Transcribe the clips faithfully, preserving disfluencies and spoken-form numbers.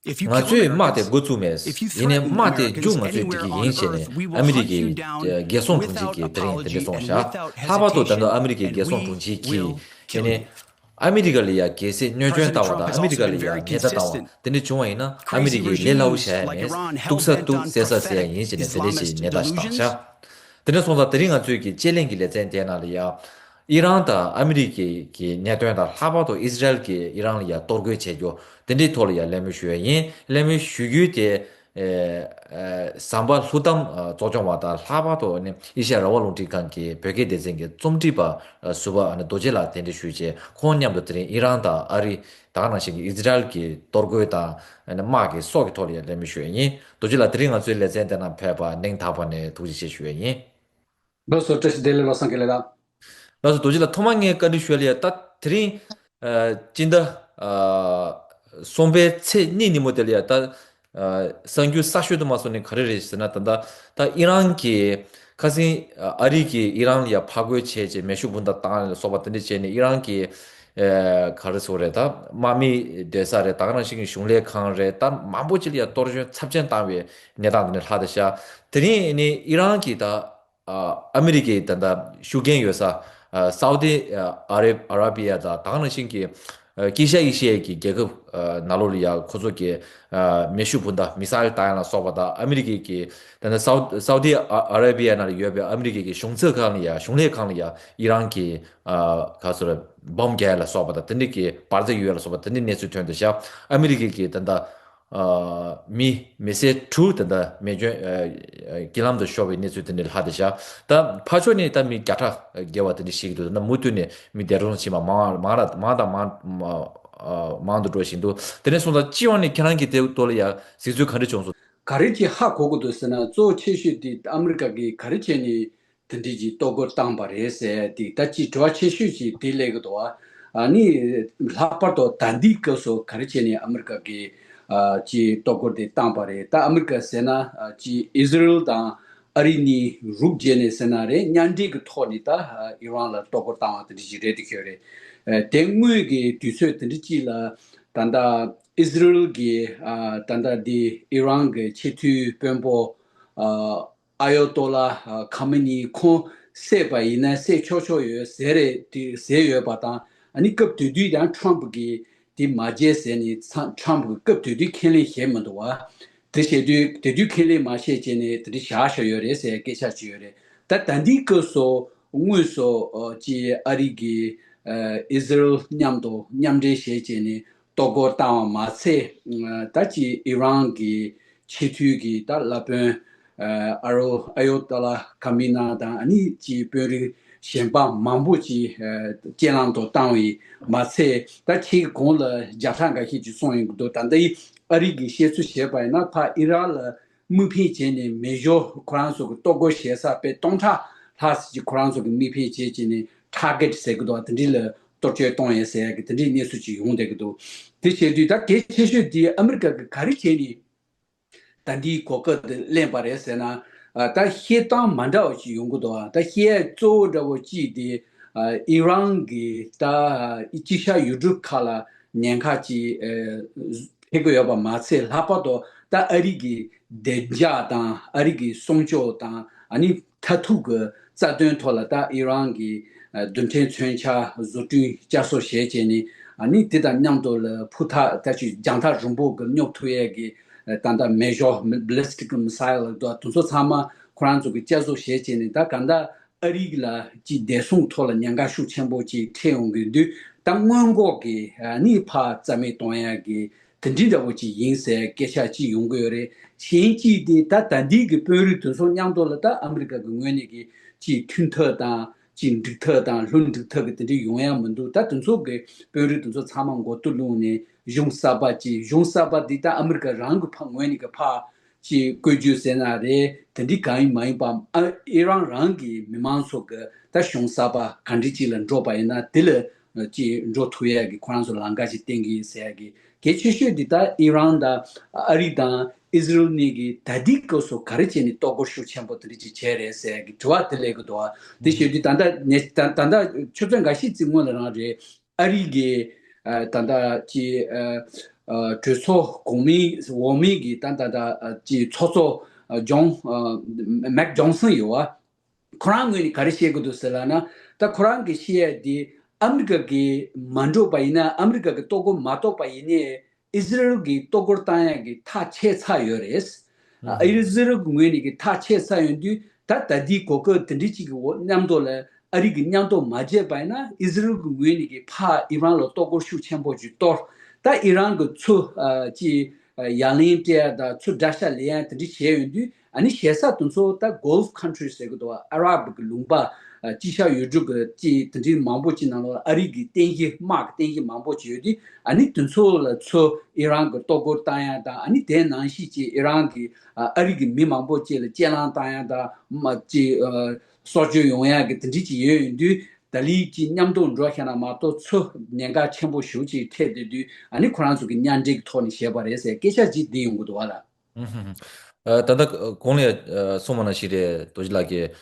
ང་ཚོས་དམག་དེ་འགོ་བཙུགས་མེད། ཡིན་ནའི་དམག་དེ་མཇུག་ང་ཚོས་སྒྲིལ་གྱི་ཡིན་ཞེས་ནས་ཨ་མི་རི་ཀའི་རྒྱལ་སྲུང་དྲུང་ཆེ་གིས་དེ་རིང་དེ་འདྲ་གསུངས་བཞག་ལྷག་པར་དུ་ད་ལྟ་ཨ་མི་རི་ཀའི་རྒྱལ་སྲུང་དྲུང་ཆེ་གིས་ཡིན་ནའི་ཨ་མི་རི་ཀ་ལ་ཡ་གལ་སྲིད་གནོད་སྐྱོན་བཏང་བ་དང་ཨ་མི་རི་ཀ་ལ་ཡ་ཉེན་བརྡ་བཏང་བ་དེ་འདྲ་བྱུང་བ་ཡིན་ན་ཨ་མི་རི་ཀའི་ལས་སླ་བོ་བྱ་ཡ་མེད། གཏུག་ས་གཏུག་བསད་ས་བསད་ཡ་ཡིན་ཞེས་ནས་དེ་འདྲ་ཞིག་ཉེན་བརྡ་ཞིག་བཏང་བཞག་དེ་འདྲ་སོང་ཙང་དེ་རིང་ང་ཚོའི་གི་དཔྱད་གླེང་གི་ལེ་ཚན་དེའི་ནང་ལ་ཡ། ཨི་རན་དང་ཨ་མི་རི་ཀའི་གི་གནད་དོན་དང་ལྷག་པར་དུ་ཨི་ཟི་རལ་གྱིས་ཨི་རན་ལ་ཡ་གཏོར་རྒོལ་བྱེད་རྒྱུ་དེ་འདྲའི་ཐོག་ལ་ཡ་གླེང་མོལ་ཞུ་ཡ་ཡིན། གླེང་མོལ་ཞུ་རྒྱུའི་དེ་ཨེ་ཨེ་ཟམ་པ་ལྷུག་གཏམ་ཨ་གཙོ་སྐྱོང་བ་དང་ལྷག་པར་དུ་ནི་ཨེ་ཤ་ཡ་རང་དབང་རླུང་འཕྲིན་ཁང་གི་བོད་སྐད་སྡེ་ཚན་གྱི་རྩོམ་སྒྲིག་པ་ཨ་ཟུར་པ་ཨ་ནི་རྡོ་རྗེ་ལགས་གདན་འདྲེན་ཞུས་རྗེས་ཁོང་མཉམ་དུ་དེ་རིང་ཨི་རན་དང་ཨ་རི་ད་ག་ནང་བཞིན་གྱི་ཨི་ཟི་རལ་གྱི་གཏོར་རྒོལ་དང་ཨ་ནི་དམག་གི་སོགས་ཀྱི་ཐོག་ལ་ཡ་གླེང་མོལ་ཞུ་ཡ་ཡིན། རྡོ་རྗེ་ལགས་དེ་རིང་ང་ཚོའི་ལེ་ཚན་དེ་ནང་ཕེབས་པ་སྙིང་ཐག་པ་ནས་ཐུགས་རྗེ་ཆེ་ཞུ་ཡ་ཡིན། ལགས་སོ། བཀྲ་ཤིས་བདེ་ལེགས། བློ་བཟང་དགེ་ལེགས་ལགས། ལགས་སོ། རྡོ་རྗེ་ལགས་ཐོག་མར་ངས་བཀའ་འདྲི་ཞུ་ཡ་ལ་ཡ། ད་དེ་རིང་ཨ་སྤྱི་ཟླ་ཨ་གསུམ་པའི་ཚེས་གཉིས་ཉིན་མོ་དེ་ལ་ཡ་ད་ཨ་གསར་འགྱུར་གསར་ཤོས་དུ་མ་སོང་ནས་ག་རེ་རེད་ཟེར་ན། ད་ད་ད་ཨི་རན་གྱི་ཁ་སང་ཨ་རི་གིས་ཨི་རན་ལ་ཡ་ཕར་རྒོལ་བྱས་བྱས་མེ་ཤུགས་འབུམ་ཐག་བཏང་ལ་སོགས་པ་དེ་འདྲ་བྱས་ནས་ཨི་རན་གྱི་ཨ་ག་རེ་ཟེར་དགོས་རེད། ད་དམག་མི་སྡོད་ས་རེད། ད་ག་ནང་བཞིན་གྱི་གཞུང་ལས་ཁང་རེད། ད་མང་པོ་ཅིག་ལ་ཡ་གཏོར་སྐྱོན་ཚབས་ཆེན་བཏང་བའི་གནས་སྟངས་དེ་འདྲ་ལྷག་བསྡད་ཤག་དེ་རིང་ནི་ཨི་རན་གྱི་ད་ཨ་ཨ་མི་རི་ཀའི་ད་ལྟ་ཤུགས་རྐྱེན་ཡོད་ས་ཨ་སའུ་ཏི་ཨ་ཨ་ར་ཨ་ར་བི་ཡ་དང་ད་ག་ནང་བཞིན་གྱི་ཨ་དཀྱིལ་ཤར་ཨེ་ཤི་ཡའི་གི་རྒྱལ་ཁབ་ཨ་ནང་ལོགས་ལ་ཡ་ཁོ་ཚོ་གི་ཨ་མེ་ཤུགས་འབུམ་ཐག་མི་སི་ཡལ་བཏང་ཡ་ལ་སོགས་པ་དང་ཨ་མི་རི་ཀའི་གི་ད་ལྟ་སའུ་སའུ་ཏི་ཨ་ཨ་ར་བི་ཡ་ནང་ལ་ཡོད་པའི་ཨ་མི་རི་ཀའི་གི་གཞུང་ཚབ་ཁང་ལ་ཡ་གཞུང་ལས་ཁང་ལ་ཡ་ཨི་རན་གྱི་ཨ་ག་ཚོད་རེད། བོམ་རྒྱག་ཡ་ལ་སོགས་པ་དང་དེ་འདྲ་གི་འབར་རྫས་ཡོད་ལ་སོགས་པ་དེ་འདྲའི་གནས་ཚུལ་ཐོན་འདུག་ཤག་ཨ་མི་རི་ཀའི་གི་ད་ལྟ་ཨ་མི་མི་སེར་དྲུག་དེ་འདྲ་མེ་སྐྱོན་ཨ་ཨ་རྐྱེན་ལམ་དུ་ཤོར་བའི་གནས་ཚུལ་དེ་འདྲ་ལྷག་བསྡད་ཤག་ད་ཕར་ཕྱོགས་ནས་ད་མི་བརྒྱ་ཕྲག་བརྒལ་བ་དེ་འདྲ་ཞིག་འདུག་ད་མུ་མཐུད་ནས་མི་འདས་གྲོངས་ཕྱིན་པ་མང་མང་ལ་མང་དང་མང་ཨ་མང་དུ་འགྲོ་བཞིན་འདུག་དེ་འདྲ་སོང་ཙང་སྤྱི་ཡོངས་ནས་ཁྱེད་རང་གིས་དེ་ཐོག་ལ་ཡ་གཟིགས་ཚུལ་ག་འདྲ་བྱུང་སོང་། ག་རེ་ཅིག་ཧ་གོ་དགོས་འདུག་ཟེར་ན། གཙོ་ཆེ་ཤོས་དེ་ཨ་མི་རི་ཀ་གིས་ག་རེ་བྱས་ནས་དེ་འདྲ་ཅིག་གཏོར་རྒོལ་བཏང་པ་རེད་ཟེར་དེ་ད་ཅིག་དྲི་བ་ཆེ་ཤོས་ཅིག་དེ་སླེབས་ཀྱི་འདུག་ཨ་ནི་ལྷག་པར་དུ་ད་ལྟའི་སྐབས་སུ་ག་རེ་བྱས་ནས་ཨ་མི་རི་ཀ་གིས་ཨ་ཅིག་གཏོར་རྒོལ་དེ་བཏང་པ་རེད། ད་ཨ་མི་རི་ཀ་ཟེར་ན་ཨ་ཅིག་ཨི་ཟི་རེལ་དང་ཨ་རི་གཉིས་རུབ་བྱས་ནས་ཟེར་ན་རེད། མཉམ་འབྲེལ་གྱི་ཐོག་ནས་ད་ཨ་ཨི་རན་ལ་གཏོར་རྒོལ་བཏང་བ་དེ་འདྲ་ཅིག་རེད་འདུག་ཡོད་རེད། ཨ་དེ་སྔོན་གྱི་དུས་ཚོད་དེ་འདྲ་ཅིག་ལ་ད་ལྟ་ཨི་ཟི་རེལ་གྱིས་ཨ་ད་ལྟ་འདི་ཨི་རན་གྱི་ཆེས་མཐོའི་དཔོན་པོ་ཨ་ཨ་ཡོ་ཏོ་ལ་ཨ་ཁ་མེ་ནི་ཁོང་བསད་པ་ཡིན་ན་བསད་ཆོག་ཆོག་ཡོད་ཟེར་རེད་དེ་ཟེར་ཡོད་པ་དང་། ཨ་ནི་སྐབས་དེ་དུས་ཡང་ཁྲམ་ཕུ་གིས་དེ་མ་བྱས་ཟེར་ནས་ཚ་ཁྲམ་ཕུ་གིས་སྐབས་དེ་དུས་ཁས་ལེན་བྱས་མི་འདུག་བ། དེ་བྱས་དུས་དེ་དུས་ཁས་ལེན་མ་བྱས་བྱས་ནས་དེ་འདྲ་བཞག་བཞག་ཡོད་རེད་ཟེར་སྐད་ཆ་ཅིག་ཡོད་རེད། ད་ད་འདི་སྐབས་སུ་དངོས་སུ་ཨ་ཅིག་ཨ་རི་གིས་ཨ་ཨི་ཟི་རེལ་མཉམ་དུ་མཉམ་འབྲེལ་བྱས་བྱས་ནས་གཏོར་རྒོལ་བཏང་བ་མ་ཚད། ཨ་ད་ཅིག་ཨི་རན་གྱི་ཆེས་མཐོའི་གི་ད་བླ་དཔོན་ཨ་ཨ་རོ་ཨ་ཡོ་ཏ་ལ་ཁ་མི་ན་དང་ཨ་ནི་ཅིག་དཔོན་རིགས་གཞན་པ་མང་པོ་ཅིག་ཨ་རྐྱེན་ལམ་དུ་བཏང་བའི་མ་ཚད། ད་ཁྱེད་ཀྱིས་གོང་ལ་བརྒྱ་ཕྲག་འགའ་ཤས་ཅིག་གསུངས་ཡོང་གི་འདུག་ད་ལྟ་ཨ་རི་གི་བཤད་ཚུལ་བྱས་པ་ཡིན་ན་ཕར་ཨི་རན་ལ་དམིགས་འཕེན་བྱས་ནས་མེ་སྒྱོགས་ཁོ་རང་ཚོ་གི་གཏོར་རྒོལ་བྱེད་ས་དཔེ་སྟོང་ཕྲག་ལྷག་ཙམ་ཅིག་ཁོ་རང་ཚོ་གི་དམིགས་འཕེན་བྱས་བྱས་ནས་ཊར་གེ་ཊི་ཟེར་གི་འདུག་དེ་འདྲ་ལ་གཏོར་སྐྱོན་གཏོང་ཡས་ཟེར་ཡ་གི་དེ་འདྲའི་གནས་ཚུལ་ཅིག་ཡོང་བསྡད་ཀྱི་འདུག་དེ་བྱས་དུས་ད་གལ་ཆེ་ཤོས་དེ་ཨ་མི་རི་ཀ་གི་ག་རེ་བྱས་ནས་ད་འདིའི་གོ་སྐབས་དེ་ལེན་པ་རེད་ཟེར་ན། ཨ་ད་བཤད་སྟངས་མ་འདྲ་བ་ཅིག་ཡོང་གི་འདུག་ཨ་ད་བཤད་ཡ་གཙོ་བོ་འདྲ་བོ་གཅིག་དེ་ཨ་ཨི་རན་གྱི་ད་དཀྱིལ་ཤར་ཡུལ་གྲུ་ཁག་ལ་ཉེན་ཁ་ཅིག་ཨ་ཐེབས་ཀྱི་ཡོད་པ་མ་ཚད། ལྷག་པར་དུ་ད་ཨ་རི་གི་བདེ་འཇགས་དང་ཨ་རི་གི་སྲུང་སྐྱོབ་དང་ཨ་ནི་མཐར་ཐུག་གི་རྩ་དོན་ཐོག་ལ་ད་ཨི་རན་གྱི་ཨ་རྡུལ་ཕྲན་མཚོན་ཆ་བཟོ་སྐྲུན་བསྐྱར་གསོ་བྱས་བྱས་ནས། ཨ་ནི་དེ་དང་མཉམ་དུ་ལ་ཕུ་ཐག་ད་ཅིག་རྒྱང་ཐག་རིང་པོ་གི་སྙོབ་ཐུབ་ཡས་ཀྱི་ཨ་ད་ལྟ་མེ་སྒྱོགས་Ballistic Missile་དང་དེ་ཚོ་ཚང་མ་ཁོ་རང་ཚོ་གི་བསྐྱར་གསོ་བྱས་བྱས་ནས། ད་གང་ལྟར་ཨ་རི་ལ་ཅིག་བདེ་སྲུང་ཐོག་ལ་ཉེན་ཁ་ཤུགས་ཆེན་པོ་ཅིག་འཕྲད་ཡོང་གི་འདུག་ད་སྔོན་འགོག་གི་ཨ་ནི་ཕར་རྩ་མེད་གཏོང་ཡ་གི་དེ་འདྲའི་འདྲ་བོ་ཅིག་ཡིན་ཟེར་སྐད་ཆ་ཅིག་ཡོང་གི་ཡོད་རེད། གཞན་གཅིག་དེ་ད་ད་འདི་གི་དཔོན་རིགས་དེ་ཚོ་མཉམ་དུ་ལ་ད་ཨ་མི་རི་ཀ་གི་ངོས་ནས་གི་ཅིག་མཐུན་ཐབས་དང་ཅིག་འགྲིག་ཐབས་དང་ལྷུན་འགྲིག་ཐབས་གི་དེ་འདྲའི་ཡོང་ཡ་མི་འདུག་ད་དེ་ཚོ་གི་དཔོན་རིགས་དེ་ཚོ་ཚང་མ་མགོ་ཐོག་བླུགས་ནས་གཞུང་གསར་པ་ཅིག་གཞུང་གསར་པ་འདི་ད་ཨ་མི་རི་ཀ་རང་གི་ཕ་ངོས་ནས་གི་ཕ་ཅིག་བཀོད་ཇུས་ཟེར་ན་རེད། དེ་འདྲའི་གང་ཡིན་མ་ཡིན་པ་ཨ་ཨི་རན་རང་གི་མི་མང་ཚོ་གི་ད་གཞུང་གསར་པ་ག་འདྲ་ཅིག་ལ་འགྲོ་བ་ཡིན་ན་དེ་ལ་ཅིག་འགྲོ་ཐུབ་ཡ་གི་ཁོ་རང་ཚོ་ལམ་ཁ་ཅིག་བསྟན་གི་ཡིན་ཟེར་ཡ་གི། གལ་ཆེ་ཤོས་འདི་ད་ཨི་རན་དང་ཨ་རི་དང་ཨི་ཟི་རེལ་གཉིས་ཀྱིས་ད་ལྟའི་སྐབས་སུ་ག་རེ་བྱས་ནས་གཏོར་རྒོལ་ཤུགས་ཆེན་པོ་དེ་འདྲ་ཅིག་བྱས་རེད་ཟེར་ཡ་གི་དྲི་བ་དེ་སླེབས་ཀྱི་འདུག་བ། དེ་བྱེད་དུས་ད་ལྟ་ནས་ད་ད་ལྟ་ཆུ་ཚོད་འགའ་ཤས་ཅིག་སྔོན་ལ་རང་རེད། ཨ་རི་གི་ཨ་ད་ལྟ་ཅིག་ཨ་ ཨ་གྲོས་ཚོགས་གོང་མའི་འོག་མའི་གི་ད་ད་ད་ཨ་ཀྱི་ཚོགས་གཙོ་ཨ་ཇོན་ཨ་མེག་ཇོན་སན་ཡོད་བ། ཁོ་རང་ངོས་ནས་ག་རེ་བཤད་གི་འདུག་ཟེར་ལབ་ན། ད་ཁོ་རང་གི་བཤད་ཡ་དེ་ཨ་མི་རི་ཀ་གི་མ་འགྲོ་བ་ཡིན་ན། ཨ་མི་རི་ཀ་གི་གཏོར་རྒོལ་མ་གཏོགས་པ་ཡིན་ནའི་ཨི་ཟི་རེལ་གྱི་གཏོར་རྒོལ་བཏང་ཡག་གི་ཐག་ཆད་ཚར་ཡོད་རེད། ཨ་ཨི་ཟི་རེལ་གྱི་ངོས་ནས་ཀྱི་ཐག་ཆད་ཚར་ཡོང་དུས། ད་ད་ལྟའི་གོ་སྐབས་དེ་འདྲ་ཅིག་གི་འོག་མཉམ་དུ་ལ་ཨ་རི་གི་མཉམ་དུ་མ་བྱས་པ་ཡིན་ན། ཨི་ཟི་རེལ་གྱི་ངོས་ནས་ཀྱི་ཕར་ཨི་རན་ལ་གཏོར་རྒོལ་ཤུགས་ཆེན་པོ་ཅིག་གཏོར། ད་ཨི་རན་གྱི་ཚུར་ཨ་ཅིག་ཨ་ཡ་ལན་སྤྲད་ཡ་དང་ཚུར་དགྲ་ཤ་ལེན་ཡ་དེ་འདྲ་བྱས་ཡོང་དུས། ཨ་ནི་ཞེ་ས་དེ་ཚོ་ད་གོལ་ཕ་ཁན་ཊི་རི་ཟེར་གི་འདུག་བ། ཨ་རབ་གི་ལུང་པ་ཨ་དཀྱིལ་ཤར་ཡུལ་གྲུ་གི་ཅིག་དེ་འདྲའི་མང་པོ་ཅིག་ནང་ལོགས་ཨ་རི་གི་རྟེན་གཞི་དམག་གི་རྟེན་གཞི་མང་པོ་ཅིག་ཡོད་དུས། ཨ་ནི་དེ་ཚོ་ལ་ཚུར་ཨི་རན་གྱི་གཏོར་རྒོལ་བཏང་ཡ་དང་། ཨ་ནི་དེ་ནང་བཞིན་ཅིག་ཨི་རན་གྱི་ཨ་ཨ་རི་གི་མི་མང་པོ་ཅིག་ལ་རྐྱེན་ལངས་བཏང་ཡ་དང་། མ་ཅིག་ཨ་སྲོག་སྐྱོན་ཡོང་ཡ་གི་དེ་འདྲ་ཅིག་ཡོད་ཡོང་དུས། ད་ལི་ཅིག་མཉམ་དུ་འགྲོ་ཤ་ན་མ་གཏོགས་ཚུར་ཉེན་ཁ་ཆེན་པོ་ཞེ་པོ་ཅིག་འཕྲད་བསྡད་དུས། ཨ་ནི་ཁོ་རང་ཚོ་གི་མཉམ་འབྲེལ་གྱི་ཐོག་ནས་བཤད་པ་རེད་ཟེར་སྐད་ཆ་ཅིག་འདི་ཡོང་གི་འདུག་བ་ལ། ཨུ་ཧུ་ཧུ། ཨ་ད་ལྟ་གོང་ལ་ཨ་གསུངས་པ་ནང་བཞིན་རེད། རྡོ་རྗེ་ལགས་ཀྱིས་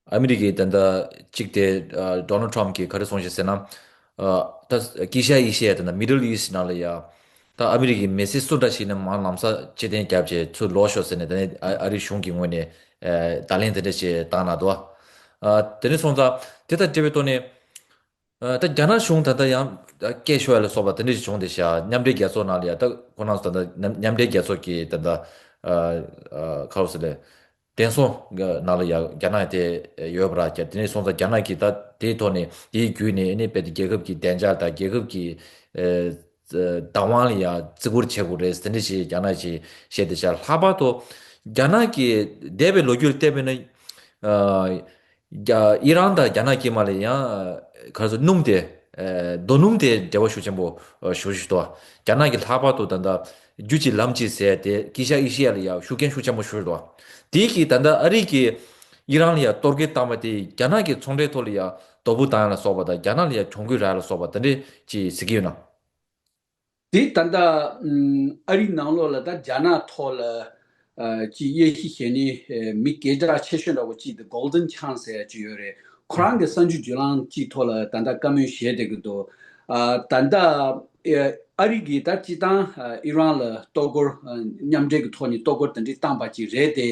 ཨ་མི་རི་ཀའི་ད་ལྟ་གཅིག་དེ་ཨ་ཌོ་ནལ་ཊམ་གྱིས་ག་རེ་གསུངས་ཤག་ཟེར་ན། ཨ་ད་དཀྱིལ་ཤར་ཨེ་ཤི་ཡ་ད་ལྟ་མི་ཌལ་ཨི་སི་ཊི་ནང་ལ་ཡ། ད་ཨ་མི་རི་ཀའི་མི་སེར་སུ་འདྲ་ཞིག་ནས་མར་ལམ་སང་ཕྱིར་འཐེན་བརྒྱབ་བྱས་ཚུར་ལོག་ཤོག་ཟེར་ནས། ད་ནི་ཨ་ཨ་རི་གཞུང་གི་ངོས་ནས་ཨ་བརྡ་ལན་དེ་འདྲ་ཞིག་བཏང་གནང་འདུག་ཨ་དེ་ནས་སོང་ཙང་དེ་དང་འབྲེལ་བའི་ཐོག་ནས། ཨ་ད་རྒྱ་ནག་གཞུང་ད་ལྟ་ཡང་སྐད་ཤོར་ཡ་ལ་སོགས་པ་དེ་འདྲ་ཞིག་བྱུང་བསྡད་ཤག་མཉམ་འབྲེལ་རྒྱལ་ཚོགས་ནང་ལ་ཡ། ད་ཁོ་རང་ཚོ་ད་ལྟ་མཉམ་མཉམ་འབྲེལ་རྒྱལ་ཚོགས་ཀྱི་ད་ལྟ་ཨ་ཨ་ག་རེ་ཟེར་ལེ། བདེན་སྲུང་ནང་ལ་ཡ་རྒྱ་ནག་དེ་ཡོད་པ་ར། རྒྱ་དེ་ནས་སོང་ཙང་རྒྱ་ནག་གིས་ད་དེའི་ཐོག་ནས་དེའི་བརྒྱུད་ནས་ཨ་ནི་རྦད་དེ་རྒྱལ་ཁབ་ཀྱི་བདེ་འཇགས་དང་རྒྱལ་ཁབ་ཀྱི་ཨ་བདག་དབང་ལ་ཡ་བརྩི་བཀུར་བྱེད་དགོས་རེད། དེ་འདྲ་ཞིག་རྒྱ་ནག་གིས་བཤད་བསྡད་ཤག་ལྷག་པར་དུ་རྒྱ་ནག་གིས་འདས་པའི་ལོ་རྒྱུས་ལ་བལྟས་པ་ཡིན་ན། ཨ་རྒྱ་ཨི་རན་དང་རྒྱ་ནག་དཀྱིལ་མ་ལ་ཡང་ག་རེ་ཟེར། སྣུམ་དེ་ཨ་རྡོ་སྣུམ་དེ་འབྲེལ་བ་ཤུགས་ཆེན་པོ་ཨ་ཞེ་པོ་ཅིག་འདུག་རྒྱ་ནག་གིས་ལྷག་པར་དུ་ད་ལྟ་རྒྱུ་གཅིག་ལམ་གཅིག་ཟེར་དེ་དཀྱིལ་ཤར་ཨེ་ཤི་ཡ་ལ་ཡང་ཤུགས་རྐྱེན་ཤུགས་ཆེན་པོ་ཞེ་པོ་ཅིག་འདུག་དེ་གིས་ད་ལྟ་ཨ་རི་གིས་ཨི་རན་ལ་ཡང་གཏོར་རྒོལ་བཏང་བ་དེ་རྒྱ་ནག་གི་ཚོང་འབྲེལ་ཐོག་ལ་ཡང་དོ་ཕོག་བཏང་ཡ་ལ་སོགས་པ་དང་། རྒྱ་ནག་ལ་ཡང་གྱོང་གུད་རག་ཡ་ལ་སོགས་པ་དེ་འདྲ་ཅིག་ཟེར་གྱི་ཡོད་ན། དེ་ད་ལྟ་ཨ་རིའི་ནང་ལོགས་ལ་ད་རྒྱ་ནག་ཐོག་ལ་ཨ་ཅིག་དབྱེ་ཞིབ་བྱས་ནས་ཨ་མི་སྐད་གྲགས་ཆེ་ཤོས་འདྲ་བོ་གཅིག་དེ་Golden Chang ཟེར་ཡ་ཅིག་ཡོད་རེད། ཁོ་རང་གི་གསར་འགྱུར་བརྒྱུད་ལམ་གཅིག་ཐོག་ལ་ད་ལྟ་བཀའ་མོལ་བྱས་བསྡད་ཀྱི་འདུག་ཨ་ད་ལྟ་ཨ་ཨ་རི་གིས་ད་སྤྱིར་བཏང་ཨ་ཨི་རན་ལ་གཏོར་རྒོལ་ཨ་མཉམ་འབྲེལ་གྱི་ཐོག་ནས་གཏོར་རྒོལ་དེ་འདྲ་བཏང་པ་ཅིག་རེད་དེ།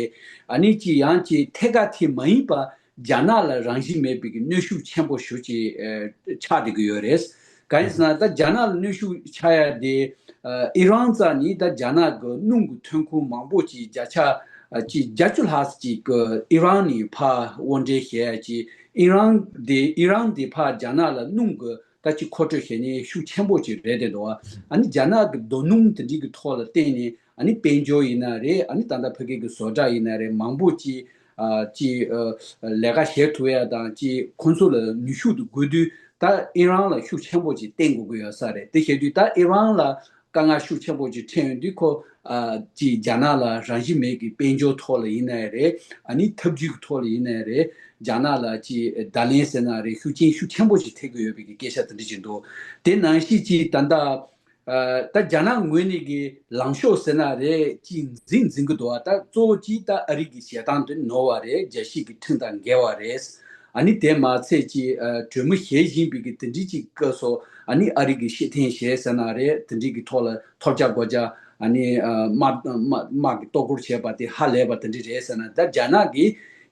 ཨ་ནི་ཅིག་ཡང་ཅིག་ཐད་ཀར་དེ་མ་ཡིན་པ། རྒྱ་ནག་ལ་རང་བཞིན་མེད་པའི་གི་གནོན་ཤུགས་ཆེན་པོ་ཞེ་པོ་ཅིག་ཨ་ཆགས་བསྡད་ཀྱི་ཡོད་རེད། གང་ཡིན་ཟེར་ན། ད་རྒྱ་ནག་ལ་གནོན་ཤུགས་ཆགས་ཡ་དེ་ཨ་ཨི་རན་རྩ་ནས་ད་རྒྱ་ནག་གི་སྣུམ་གྱི་ཐོན་ཁུངས་མང་པོ་ཅིག་བརྒྱ་ཆ་ཨ་ཅིག་བརྒྱད་ཅུ་ལྷག་ཅིག་གི་ཨི་རན་ནས་ཕར་དབོར་འདྲེན་བྱས་ཡ་ཅིག་ཨི་རན་དེ་ཨི་རན་དེ་ཕར་རྒྱ་ནག་ལ་སྣུམ་གྱི་ད་ཅིག་མཁོ་སྤྲོད་བྱེད་མཁན་ཤུགས་ཆེན་པོ་ཅིག་རེད་དེ་འདུག་ཨ་ནི་རྒྱ་ནག་གི་རྡོ་སྣུམ་དེ་འདྲ་གི་ཐོག་ལ་བརྟེན་ནས། ཨ་ནི་དཔལ་འབྱོར་ཡིན་ན་རེད། ཨ་ནི་ད་ལྟ་ཕ་གི་གི་བཟོ་གྲྭ་ཡིན་ན་རེད། མང་པོ་ཅིག་ཨ་ཅིག་ཨ་ལས་ཀ་བྱེད་ཐུབ་ཡ་དང་། ཅིག་ཁོང་ཚོ་ལ་ནུས་ཤུགས་དེ་དགོས་དུས། ད་ཨི་རན་ལ་ཤུགས་ཆེན་པོ་ཅིག་བརྟེན་དགོས་ཀྱི་ཡོད་ས་རེད། དེ་བྱེད་དུས་ད་ཨི་རན་ལ་དཀའ་ངལ་ཤུགས་ཆེན་པོ་ཅིག་འཕྲད་ཡོང་དུས། ཁོ་ཨ་ཅིག་རྒྱ་ནག་ལ་རང་བཞིན་མེད་ཀྱི་དཔལ་འབྱོར་ཐོག་ལ་ཡིན་ནའི་རེད། ཨ་ནི་ཐབས་ཇུས་ཀྱི་ཐོག་ལ་ཡིན་ནའི་རེད། རྒྱ་ནག་ལ་ཅིག་བརྡ་ལན་ཟེར་ན་རེད། ཤུགས་རྐྱེན་ཤུགས་ཆེན་པོ་ཅིག་ཐེབས་ཀྱི་ཡོད་པའི་གི་སྐད་ཆ་དེ་འདྲ་ཅིག་འདུག་དེ་ནང་བཞིན་ཅིག་ད་ལྟ། ཨ་ད་རྒྱ་ནག་ངོས་ནས་ཀྱི་ལངས་ཕྱོགས་ཟེར་ན་རེད། ཅིག་འཛིན་འཛིན་གྱི་འདུག་ཨ་ད་གཙོ་བོ་ཅིག་ད་ཨ་རི་གི་བྱེད་སྟངས་དེ་ནོར་བ་རེད། རྒྱལ་སྤྱི་གི་ཁྲིམས་དང་འགལ་བ་རེད། ཨ་ནི་དེ་མ་ཚད་ཅིག་ཨ་གྲོས་མོལ་བྱེད་བཞིན་པའི་གི་དེ་འདྲའི་ཅིག་སྐབས་སུ། ཨ་ནི་ཨ་རི་གི་ཕྱིར་འཐེན་བྱས་ཟེར་ན་རེད། དེ་འདྲའི་གི་ཐོག་ལ་ཐོབ་རྒྱག་དགོས་རྒྱག་ཨ་ནི་ཨ་དམག་དམག་དམག་གི་གཏོར་རྒོལ་བྱས་པ་དེ་ཧ་ལས་པ་དེ་འདྲ་རེད་ཟེར་ན། ད་རྒྱ་ནག་གི་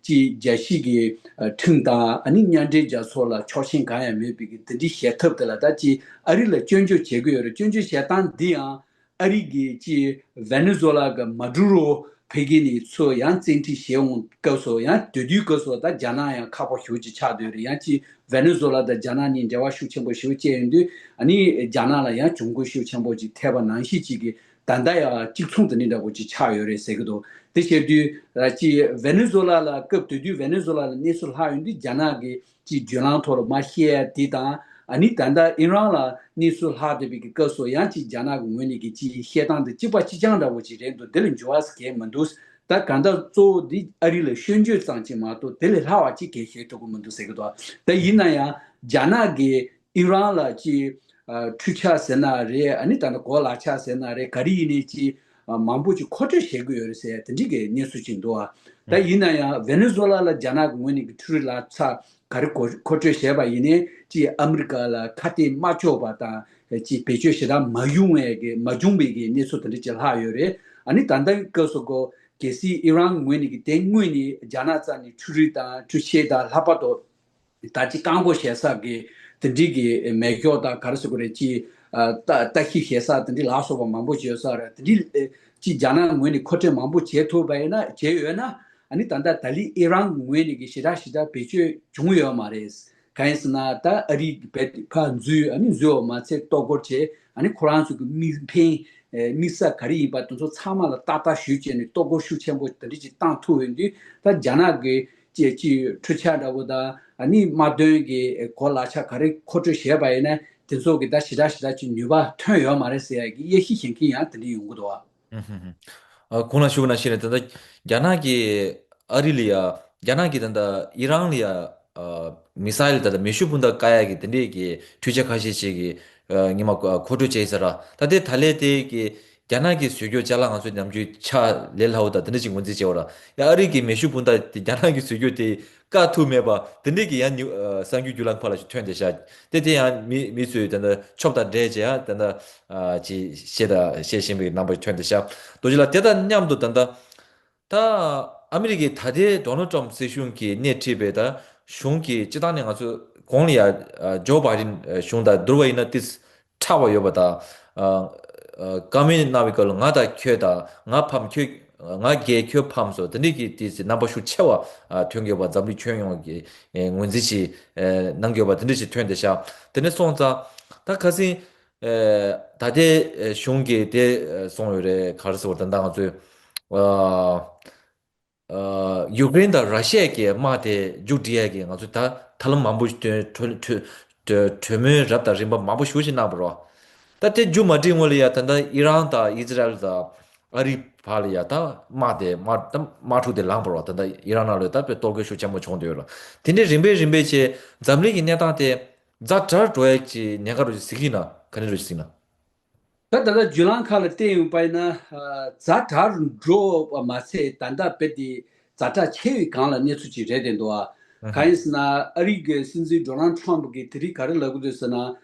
ཅིག་རྒྱལ་སྤྱི་གི་ཨ་ཁྲིམས་དང་། ཨ་ནི་མཉམ་འབྲེལ་རྒྱལ་ཚོགས་ལ་ཆོག་མཆན་གང་ཡང་མེད་པའི་གི་དེ་འདྲའི་བྱེད་ཐབས་དེ་ལ་ད་ཅིག་ཨ་རི་ལ་སྐྱོན་བརྗོད་བྱེད་ཀྱི་ཡོད་རེད། སྐྱོན་བརྗོད་བྱེད་སྟངས་འདི་ཡང་ཨ་རི་གི་ཅིག་ཝེ་ནེ་ཛུ་ལ་གི་མ་ཌུ་རོ་ཕ་གི་ནས་ཚུར་ཡང་བཙན་ཁྲིད་བྱེད་འོང་སྐབས་སུ། ཡང་དེ་དུས་སྐབས་སུ་ད་རྒྱ་ནག་ཡང་ཁག་པོ་ཞེ་པོ་ཅིག་ཆགས་བསྡད་ཡོད་རེད། ཡང་ཅིག་ཝེ་ནེ་ཛུ་ལ་དང་རྒྱ་ནག་གཉིས་འབྲེལ་བ་ཤུགས་ཆེན་པོ་ཞེ་པོ་བཅད་ཡོང་དུས། ཨ་ནི་རྒྱ་ནག་ལ་ཡང་གྱོང་གུད་ཤུགས་ཆེན་པོ་ཅིག་ཐེབས་པ་ནང་བཞིན་ཅིག་གི་ད་ལྟ་ཡང་གཅིག་མཚུངས་དེ་འདྲ་འདྲ་པོ་ཅིག་ཆགས་ཡོད་རེད་ཟེར་གི་འདུག་དེ་བྱེད་དུས་ཨ་ཅིག་ཝེ་ནེ་ཛུ་ལ་ལ་སྐབས་དེ་དུས་ཝེ་ནེ་ཛུ་ལ་ལ་གནས་ཚུལ་ལྷག་ཡོང་དུས། རྒྱ་ནག་གི་ཅིག་བརྒྱུད་ལམ་ཐོག་ལ་མར་བཤད་ཡ་དེ་དང་། ཨ་ནི་ད་ལྟ་ཨི་རན་ལ་གནས་ཚུལ་ལྷག་བསྡད་པའི་གི་སྐབས་སུ་ཡང་ཅིག་རྒྱ་ནག་གི་ངོས་ནས་ཀྱི་ཅིག་བཤད་སྟངས་དེ་གཅིག་པ་གཅིག་རྐྱང་འདྲ་པོ་ཅིག་རེད་འདུག་དེ་ལ་འགྱུར་བ་གང་ཡང་མི་འདུག་ད་གང་ལྟར་གཙོ་བོ་འདི་ཨ་རི་ལ་སྐྱོན་བརྗོད་ཙམ་ཅིག་མ་གཏོགས་དེ་ལས་ལྷག་པ་ཅིག་གང་ཡང་བྱེད་ཐུབ་ཀྱི་མི་འདུག་ཟེར་གི་འདུག་ད་ཡིན་ན་ཡང་རྒྱ་ནག་གིས་ཨི་རན་ལ་ཅིག་ཨ་འཕྲུལ་ཆས་ཟེར་ན་རེད། ཨ་ནི་ད་ནི་གོ་ལག་ཆས་ཟེར་ན་རེད། ག་རེ་ཡིན་ནའི་ཅིག་ཨ་མང་པོ་ཅིག་མཁོ་སྤྲོད་བྱེད་ཀྱི་ཡོད་རེད་ཟེར་དེ་འདྲའི་གི་གནས་ཚུལ་ཅིག་འདུག་ཨ་ད་ཡིན་ན་ཡང་ཝེ་ནེ་ཛུ་ལ་ལ་རྒྱ་ནག་གི་ངོས་ནས་ཀྱི་འཕྲུལ་རིག་ལག་ཆས་ག་རེ་མཁོ་མཁོ་སྤྲོད་བྱས་པ་ཡིན་ནའི་ཅིག་ཨ་མི་རི་ཀ་ལ་ཁ་གཏད་མ་གཅོག་པ་དང་ ཅིག་བེད་སྤྱོད་ཞེ་དྲག་མ་ཡོང་བའི་གི་མ་བྱུང་བའི་གི་གནས་ཚུལ་དེ་འདྲ་ཅིག་ལྷག་ཡོད་རེད། ཨ་ནི་ད་ལྟའི་སྐབས་སུ་གོ་གལ་སྲིད་ཨི་རན་ངོས་ནས་གི་དེ་སྔོན་ནས་རྒྱ་ནག་རྩ་ནས་འཕྲུལ་རིག་དང་འཕྲུལ་ཆས་དང་ལྷག་པར་དུ་ད་ཅི་རྐང་སྒོ་ཞེ་ས་གི་དེ་འདྲའི་གི་མེ་སྒྱོགས་དང་ག་རེ་ཟེར་དགོས་རེད། ཅི་ཨ་ལྟ་ལྟ་ཤི་ཞེ་ས་དེ་འདྲའི་ལ་སོགས་པ་མང་པོ་ཅིག་ཡོད་ས་རེད། དེ་འདྲའི་ཨེ་ཅི་རྒྱ་ནག་ངོས་ནས་མཁོ་སྤྲོད་མང་པོ་བྱེད་ཐུབ་པ་ཡིན་ན་བྱས་ཡོད་ན། ཨ་ནི་ད་ལྟ་ད་ལི་ཨི་རན་ངོས་ནས་གི་ཞེ་དྲག་ཞེ་དྲག་བེད་སྤྱོད་བྱུང་ཡོད་མ་རེད། གང་ཡིན་ཟེར་ན་ད་ཨ་རིའི་བེད་ཕར་འཛུལ། ཨ་ནི་འཛུལ་བ་མ་ཚད་གཏོར་རྒོལ་བྱས། ཨ་ནི་ཁོ་རང་ཚོ་གི་དམིགས་འབེན་ཨེ་དམིགས་ས་ག་རེ་ཡིན་པ་དེ་ཚོ་ཚང་མ་ལ་ཏག་ཏག་ཞུས་བྱས་ནས་གཏོར་རྒོལ་ཤུགས་ཆེན་པོ་དེ་འདྲ་ཅིག་བཏང་ཐུབ་ཡོད་དུས། ད་རྒྱ་ནག་གི་ཅེས་ཅིག་འཕྲུལ་ཆས་འདྲ་བོ་དང་ཨ་ནི་དམག་དོན་གྱི་གོ་ལག་ཆ་ག་རེ་མཁོ་སྤྲོད་བྱས་པ་ཡིན་ན་དེ་ཚོ་གི་ད་ཞེ་དྲག་ཞེ་དྲག་ཅིག་ནུས་པ་ཐོན་ཡོད་མ་རེད་ཟེར་ཡ་གི་དབྱེ་ཞིབ་བྱེད་མཁན་ཡང་དེ་འདྲ་ཡོང་གི་འདུག་ཨ། ཧུམ་ཧུམ་ཧུམ། ཨ་གོང་ལ་ཞུ་བ་ནང་བཞིན་རེད། ད་ལྟ་རྒྱ་ནག་གིས་ཨ་རི་ལ་ཡ་རྒྱ་ནག་གིས་ད་ལྟ་ཨི་རན་ལ་ཡ་ཨ་མི་སི་ལ་ད་ལྟ་མེ་ཤུགས་འཕུར་མདའ་བཀག་ཡ་གི་དེ་འདྲས་ཀྱི་འཕྲུལ་ཆས་ཁ་ཤས་ཤིག་གི་ཨ་སྔོན་མ་མཁོ་སྤྲོད་བྱས་ཟེར་ར། ད་ལྟའི་ད་ལས་དེ་གི་རྒྱ་ནག་གི་བཟོ་བཀོད་ཅ་ལག་ང་ཚོའི་ནམ་རྒྱུན་ཆ་ལས་སླ་བོ་དང་དེ་འདྲ་ཞིག་ངོས་འཛིན་བྱས་པ་ར། ཡ་ཨ་རི་གི་མེ་ཤུགས་འཕུར་མདའ་དེ་རྒྱ་ནག་གི་བཟོ་བཀོད་དེ་བཀག་ཐུབ་མེད་པ་དེ་འདྲས་ཀྱི་ཡང་ཉུ་ཨ་གསར་འགྱུར་བརྒྱུད་ལམ་ཁག་ལ་ཞིག་ཐོན་བསྡད་ཤག་དེ་དེ་ཡང་མི་མི་ཚོས་དེ་འདྲ་ཆོབ་དང་འདྲེས་བྱས་ཡང་དེ་འདྲ་ཨ་ཅིག་བཤད་དང་བཤད་བཞིན་པའི་རྣམ་པ་ཞིག་ཐོན་བསྡད་ཤག་རྡོ་རྗེ་ལགས། དེ་དང་མཉམ་དུ་ད་ལྟ་ད་ཨ་མི་རི་ཀའི་ད་ལྟའི་ཌོ་ནལ་ཊམ་སྲིད་གཞུང་གིས་སྣེ་ཁྲིད་པའི་ད་གཞུང་གི་སྤྱི་བཏང་ནས་ང་ཚོ་གོང་ལ་ཡ་ཨ་ཇོ་བྷའི་ཌེན་ཨ་གཞུང་དང་བསྡུར་བ་ཡིན་ན་ཏིས་ཕྲ་བ་ཡོད་པ་དང་། ཨ་ཨ་བཀའ་མོལ་གནང་བའི་སྐབས་ལ་ང་དང་ཁྱོད་དང་། ང་ཕམ་ཁྱོད། ང་རྒྱལ་ཁྱོད་ཕམ་སོགས་དེ་འདྲའི་གི་ཏིས་རྣམ་པ་ཤུགས་ཆེ་བ་ཨ་ཐོན་གྱི་ཡོད་པ་འཛམ་གླིང་ཁྱོན་ཡོངས་ཀྱི་ཨེ་ངོས་འཛིན་ཞིག་ཨེ་གནང་གི་ཡོད་པ་དེ་འདྲ་ཞིག་ཐོན་བསྡད་ཤག་དེ་ནས་སོང་ཙང་ད་ཁ་སང་ཨེ་ད་ལྟའི་ཨེ་གཞུང་གིས་དེ་ཨེ་གསུངས་ཡོད་རེད། ག་རེ་ཟེར་བ་ད་ལྟ་ང་ཚོས་ཨ་ཨ་ཡུཀ་རེན་དང་ར་ཤི་ཡ་གི་དམག་དེ་མཇུག་སྒྲིལ་ཡ་གི་ང་ཚོས་ད་ཐབས་ལམ་མང་པོ་ཞིག་བཏོན། གྲོས་གྲོས་གྲོས་གྲོས་མོལ་རབ་དང་རིམ་པ་མང་པོ་ཞེ་པོ་ཞིག་གནང་བ་རེད། ད་དེ་མཇུག་མ་སྒྲིལ་སྔོན་ལ་ཡ་ད་ལྟ་ཨི་རན་དང་ཨི་ཛི་རལ་དང་ཨ་རིའི་བར་ལ་ཡ་ད་དམག་དེ་དམག་ད་དམག་འཁྲུག་དེ་ལངས་པ་རེད། ད་ལྟ་ཨི་རན་ནང་ལ་ད་དཔེ་གཏོར་རྒོལ་ཤུགས་ཆེན་པོ་བྱུང་བསྡད་ཡོད་རེད། དེ་འདྲའི་རིམ་པས་རིམ་པས་བྱས་འཛམ་གླིང་གི་གནས་སྟངས་དེ་ཛ་དྲག་འགྲོ་ཡ་གི་ཉེན་ཁ་རུ་གཟིགས་ཀྱི་ན་ག་འདྲ་རུ་གཟིགས་ན། ད་ད་ལྟ་བརྒྱུད་ལམ་ཁག་ལ་བལྟས་ཡོང་པ་ཡིན་ན་ཨ་ཛ་དྲག་རུ་འགྲོ་བ་མ་ཚད་ད་ལྟ་རྦད་དེ་ཛ་དྲག་ཆེ་བའི་སྒང་ལ་གནས་ཚུལ་ཅིག་རེད་བསྡད་འདུག་ཨ། ཨ་གང་ཡིན་ཟེར་ན་ཨ་རི་གི་སྲིད་འཛིན་ཌོ་ནལ་ཊམ་གིས་དེ་རིང་ག་རེ་ལབ་ཀྱི་འདུག་ཟེར་ན།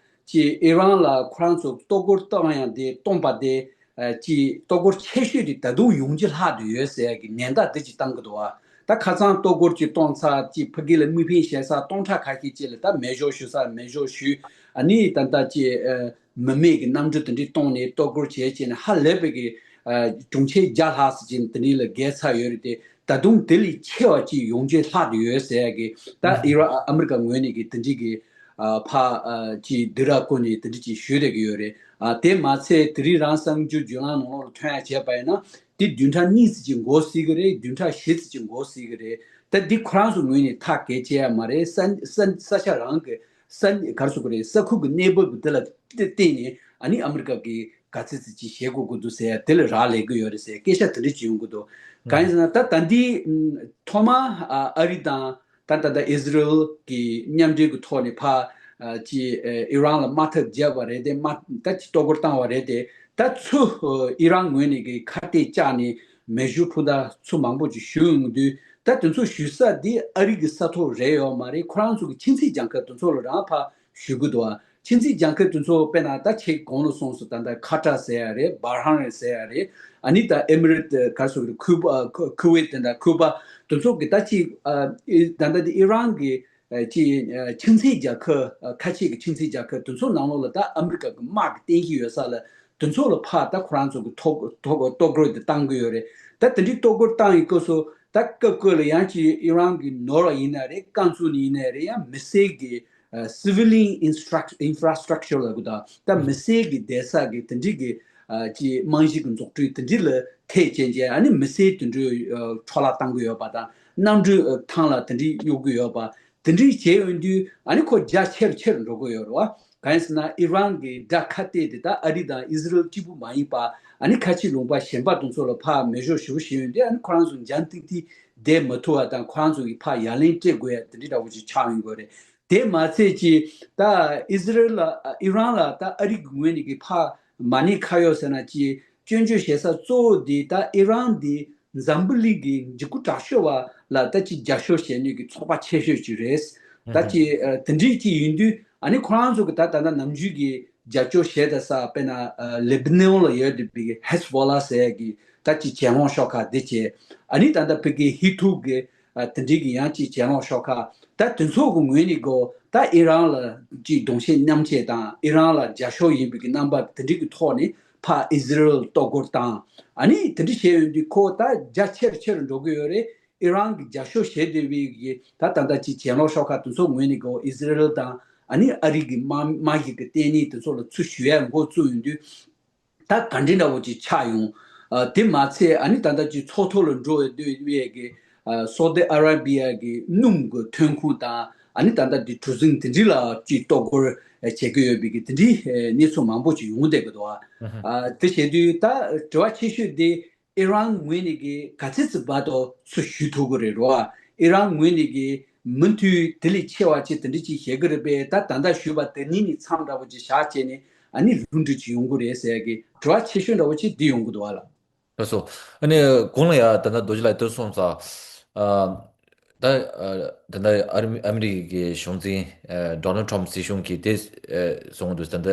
ཅིག་ཨི་རན་ལ་ཁོ་རང་ཚོ་གཏོར་རྒོལ་བཏང་ཡང་དེ་བཏང་པ་དེ་ཨ་ཅིག་གཏོར་རྒོལ་ཆེ་ཤོས་དེ་ད་དུང་ཡོང་རྒྱུ་ལྷག་ཏུ་ཡོད་ཟེར་ཡ་གི་ཉེན་བརྡ་དེ་ཅིག་བཏང་གི་འདུག་ཨ། ད་ཁ་སང་གཏོར་རྒོལ་ཅིག་བཏང་ཚར། ཅིག་ཕ་གི་ལ་དམིགས་འབེན་བཞེས་ས་སྟོང་ཕྲག་ཁ་ཤས་ཅིག་ལ་ད་མེ་སྒྱོགས་གཞུ་ས་མེ་སྒྱོགས་གཞུས། ཨ་ནི་ད་ལྟ་ཅིག་ཨ། མི་མེད་ཀྱི་གནམ་གྲུ་དེ་འདྲས་གཏོང་ནས་གཏོར་རྒོལ་བྱས་བྱས་ནས་ཧ་ལས་པའི་གི་ཨ་གྲོང་ཁྱེར་བརྒྱ་ལྷག་ཙམ་ཅིག་དེ་འདྲས་ལ་བརྒལ་ཚར་ཡོད་རེད་དེ། ད་དུང་དེ་ལས་ཆེ་བ་ཅིག་ཡོང་རྒྱུ་ལྷག་ཏུ་ཡོད་ཟེར་ཡ་གི་ད་ཨི་ར་ཨ་མི་རི་ཀ་ངོས་ནས་གི་དེ་འདྲས་གི་ཨ་ཕ་ཨ་ཅིག་སྡིགས་ར་བསྐུལ་ནས་དེ་འདྲས་ཅིག་ཞུ་བསྡད་ཀྱི་ཡོད་རེད། ཨ་དེ་མ་ཚད་དེ་རིང་རང་གསར་འགྱུར་བརྒྱུད་ལམ་ནང་ལོགས་ལ་ཐོན་ཡ་བྱས་པ་ཡིན་ན་དེ་བདུན་ཕྲག་གཉིས་ཙམ་ཅིག་འགོར་སྲིད་གི་རེད། བདུན་ཕྲག་བཞི་ཙམ་ཅིག་འགོར་སྲིད་གི་རེད། ད་འདི་ཁོ་རང་ཚོ་ངོས་ནས་ཐག་གིས་བཅད་ཡ་མ་རེད། ས་ས་ས་ཆ་རང་གི་ས་ག་རེ་ཟེར་དགོས་རེད། ས་ཁུལ་གྱི་གནས་བབ་དེ་ལ་བརྟེན་ནས་ཨ་ནི་ཨ་མི་རི་ཀ་གིས་ག་ཚོད་ཙམ་ཅིག་བྱེད་དགོས་ཀྱི་འདུག་ཟེར་དེ་ལ་རག་ལས་ཀྱི་ཡོད་རེད་ཟེར་སྐད་ཆ་དེ་འདྲ་ཅིག་ཡོང་གི་འདུག་གང་ཡིན་ཟེར་ན་ད་ད་འདི་ཐོག་མ་ཨ་རི་དང་ད་ད་ད་ཨི་ཟི་རེལ་གྱི་མཉམ་འབྲེལ་གྱི་ཐོག་ནས་ཕར་ཅིག་ཨི་རན་ལ་དམག་འཐབ་བརྒྱབ་པ་རེད་དེ། དམག་ད་ཅིག་གཏོར་རྒོལ་བཏང་བ་རེད་དེ། ད་ཚུར་ཨི་རན་ངོས་ནས་ཀྱི་ཁ་གཏད་བཅག་ནས་མེ་ཤུགས་འཕུར་མདའ་ཚུར་མང་པོ་ཅིག་གཞུས་ཡོང་དུས། ད་དེ་ཚོ་གཞུ་ས་འདི་ཨ་རི་གི་ས་ཐོག་རེད་ཡོད་མ་རེད། ཁོ་རང་ཚོ་གི་ཁྱིམ་མཚེས་རྒྱལ་ཁབ་དེ་ཚོ་ལ་རང་ཕར་གཞུ་གི་འདུག་ཨ། ཁྱིམ་མཚེས་རྒྱལ་ཁབ་དེ་ཚོ་དཔེར་ན་ད་ཁྱེད་གོང་ལ་གསུངས་སོང་། ད་ལྟ་ཁ་ཏར་ཟེར་ཡ་རེད། སྦ་ར་ཧན་རེད་ཟེར་ཡ་རེད། ཨ་ནི་ད་ཨེ་མི་རེད་ཀ་རེ་ཟེར་གི་རེད། ཁུ་ཨ་ཁུ་ཁུ་ཝེད་དེ་འདྲ། ཁུ་པ་དེ་ཚོ་གི་ད་ཅིག་ཨ་ཨི་ད་ལྟ་དེ་ཨི་རན་གི་ཨ་ཅིག་ཨ་ཁྱིམ་མཚེས་རྒྱལ་ཁབ་ཨ་ཁ་ཤས་ཀྱི་ཁྱིམ་མཚེས་རྒྱལ་ཁབ་དེ་ཚོ་ནང་ལོགས་ལ་ད་ཨ་མི་རི་ཀ་གི་དམག་གི་རྟེན་གཞི་ཡོད་ས་ལ། དེ་ཚོ་ལ་ཕར་ད་ཁོ་རང་ཚོ་གི་ཐོག་ཐོག་གཏོར་རྒོལ་དེ་བཏང་གི་ཡོད་རེད། ད་དེ་འདྲའི་གཏོར་རྒོལ་བཏང་ཡི་སྐབས་སུ་ད་སྐབས་སྐབས་ལ་ཡང་ཅིག་ཨི་རན་གྱི་ནོར་བ་ཡིན་ན་རེད། རྐང་བཙུགས་ནས་ཡིན་ན་རེད། ཡང་མི་སེར་གྱི་ཨ་civilian infrastructure ལབ་དགོས། ད་ད་མི་སེར་གྱི་བསྡད་ས་གི་དེ་འདྲའི་གི་ཨ་ཅིག་རྨང་གཞི་གི་འཛུགས་སྐྲུན་དེ་འདྲའི་ལ་ཐེ་ཅན་ཅན། ཨ་ནི་མི་སེར་དེ་འདྲའི་ཨ་འཕྲོ་བརླག་བཏང་གི་ཡོད་པ་དང་། གནམ་གྲུ་ཨ་ཐང་ལ་དེ་འདྲའི་གཡུག་གི་ཡོད་པ། དེ་འདྲའི་བྱས་ཡོང་དུས་ཨ་ནི་ཁོ་རྒྱ་ཆེ་རུ་ཆེ་རུ་འགྲོ་གི་ཡོད་རེད་བ། གང་ཡིན་ཟེར་ན་ཨི་རན་གྱི་དགྲ་ཁ་གཏད་དེ་ད་ཨ་རི་དང་ཨི་ཟི་རེལ་གཅིག་པུ་མ་ཡིན་པ། ཨ་ནི་ཁ་ཆེ་ལུང་པ་གཞན་པ་དེ་ཚོ་ལ་ཕར་མེ་སྒྱོགས་ཞེ་པོ་བཞེས་ཡོང་དུས། ཨ་ནི་ཁོ་རང་ཚོ་འཇམ་ཐིང་ཐིང་བསྡད་མ་ཐུབ་པ་དང་། ཁོ་རང་ཚོ་གིས་ཕར་ཡ་ལན་སྤྲད་དགོས་ཡ་དེ་འདྲའི་འདྲ་བོ་ཅིག་ཆགས་ཡོང་གི་རེད། དེ་མ་ཚད་ཅིག་ད་ཨི་ཟི་རེལ་ལ་ཨི་རན་ལ་ད་ཨ་རི་གི་ངོས་ནས་གི་ཕར་མ་ཎི་ཁ་གཡོག་ཟེར་ན་ཅིག་སྐྱོན་བརྗོད་བྱེད་ས་གཙོ་བོ་འདི་ད་ཨི་རན་འདི་འཛམ་བུ་གླིང་གི་འཇིགས་སྐུལ་དྲག་ཤོས་པ་ལ་ད་ཅིག་རྒྱབ་སྐྱོར་བྱེད་མཁན་གྱི་ཚོགས་པ་ཆེ་ཤོས་ཅིག་རེད། ད་ཅིག་ཨ་དེ་འདྲའི་ཅིག་ཡིན་དུས་ཨ་ནི་ཁོ་རང་ཚོ་གི་ད་ད་ལྟ་ནམ་རྒྱུན་གྱི་ རྒྱབ་སྐྱོར་བྱས་ད་ས་དཔེར་ན་ལེ་བྷ་ནོན་ལ་ཡོད་བསྡད་པའི་ཧེ་ཛ་བྷོ་ལ་ཟེར་ཡ་གི་ད་ཅིག་གྱེན་ལོག་ཤོག་ཁག་དེ་བྱས། ཨ་ནི་ད་ལྟ་ཕ་གི་ཧི་ཐུ་གི་དེ་འདྲའི་གི་ཡང་ཅིག་གྱེན་ལོག་ཤོག་ཁག་ད་དེ་ཚོ་གི་ངོས་ནས་གོ་ད་ཨི་རན་ལ་ཅིག་གདོང་བཤད་མཉམ་བྱས་དང་ཨི་རན་ལ་རྒྱབ་སྐྱོར་ཡིན་པའི་གི་རྣམ་པ་དེ་འདྲའི་གི་ཐོག་ནས་ཕར་ཨི་ཟི་རེལ་གཏོར་རྒོལ་བཏང་། ཨ་ནི་དེ་འདྲ་བྱས་ཡོང་དུས་ཁོ་ད་རྒྱ་ཆེར་ཆེར་འགྲོ་གི་ཡོད་རེད། ཨི་རན་གྱི་རྒྱབ་སྐྱོར་བྱེད་བསྡད་པའི་གི་ད་ད་ལྟ་ཅིག་གྱེན་ལོག་ཤོག་ཁག་དེ་ཚོ་ངོས་ནས་གོ་ཨི་ཟི་རེལ་དང་ཨ་ནི་ཨ་རི་གི་དམག་དམག་ཞིག་གི་ལྟེ་གནས་དེ་ཚོ་ལ་ཚུར་གཞུ་ཡ་འགོ་བཙུགས་ཡོང་དུས། ད་ག་འདྲ་འདྲ་བོ་ཅིག་ཆགས་ཡོང་། ཨ་དེ་མ་ཚད་ཨ་ནི་ད་ལྟ་ཅིག་ཚོགས་ཐོག་ལ་འགྲོ་བའི་སྡོད་པའི་གི་ཨ་སོ་ཏི་ཨ་ར་བི་ཡ་གི་སྣུམ་གི་ཐོན་ཁུངས་དང་ཨ་ནི་ད་ལྟ་དེ་གྲུ་གཟིངས་དེ་འདྲ་ལ་ཅིག་གཏོར་རྒོལ་བྱེད་ཀྱི་ཡོད་པའི་གི་དེ་འདྲའི་གནས་ཚུལ་མང་པོ་ཅིག་ཡོང་བསྡད་ཀྱི་འདུག་ཨ་དེ་བྱེད་དུས་ད་དྲི་བ་ཆེ་ཤོས་དེ་ཨི་རན་ངོས་ནས་གི་ག་ཚོད་ཙམ་བར་དུ་ཚུར་གཞུ་ཐུབ་ཀྱི་རེད་རོ། ཨི་རན་ངོས་ནས་གི་མུ་མཐུད་དེ་ལས་ཆེ་བ་ཅིག་དེ་འདྲ་ཅིག་བྱེད་ཀྱི་རེད་པས། ད་ད་ལྟ་ཞུས་པ་དེ་གཉིས་ནི་མཚམས་འདྲ་བོ་ཅིག་བཞག་བྱས་ནས་ཨ་ནི་ལུང་འདྲི་ཅིག་ཡོང་གི་རེད་ཟེར་གི་དྲི་བ་ཆེ་ཤོས་འདྲ་བོ་ཅིག་འདི་ཡོང་གི་འདུག་བ་ལ། ལགས་སོ། ཨ་ནི་གོང་ལ་ཡ་ད་ལྟ་རྡོ་རྗེ་ལགས་ལྟོས་སོང་ཙང་། ཨ་ད་ཨ་ད་ལྟ་ཨ་རི་ཨ་མི་རི་ཀའི་གཞུང་འཛིན་ཨ་ཌོ་ནལ་ཊམ་སྲིད་གཞུང་གིས་དེ་ཨ་གསུངས་འདུག་ད་ལྟ་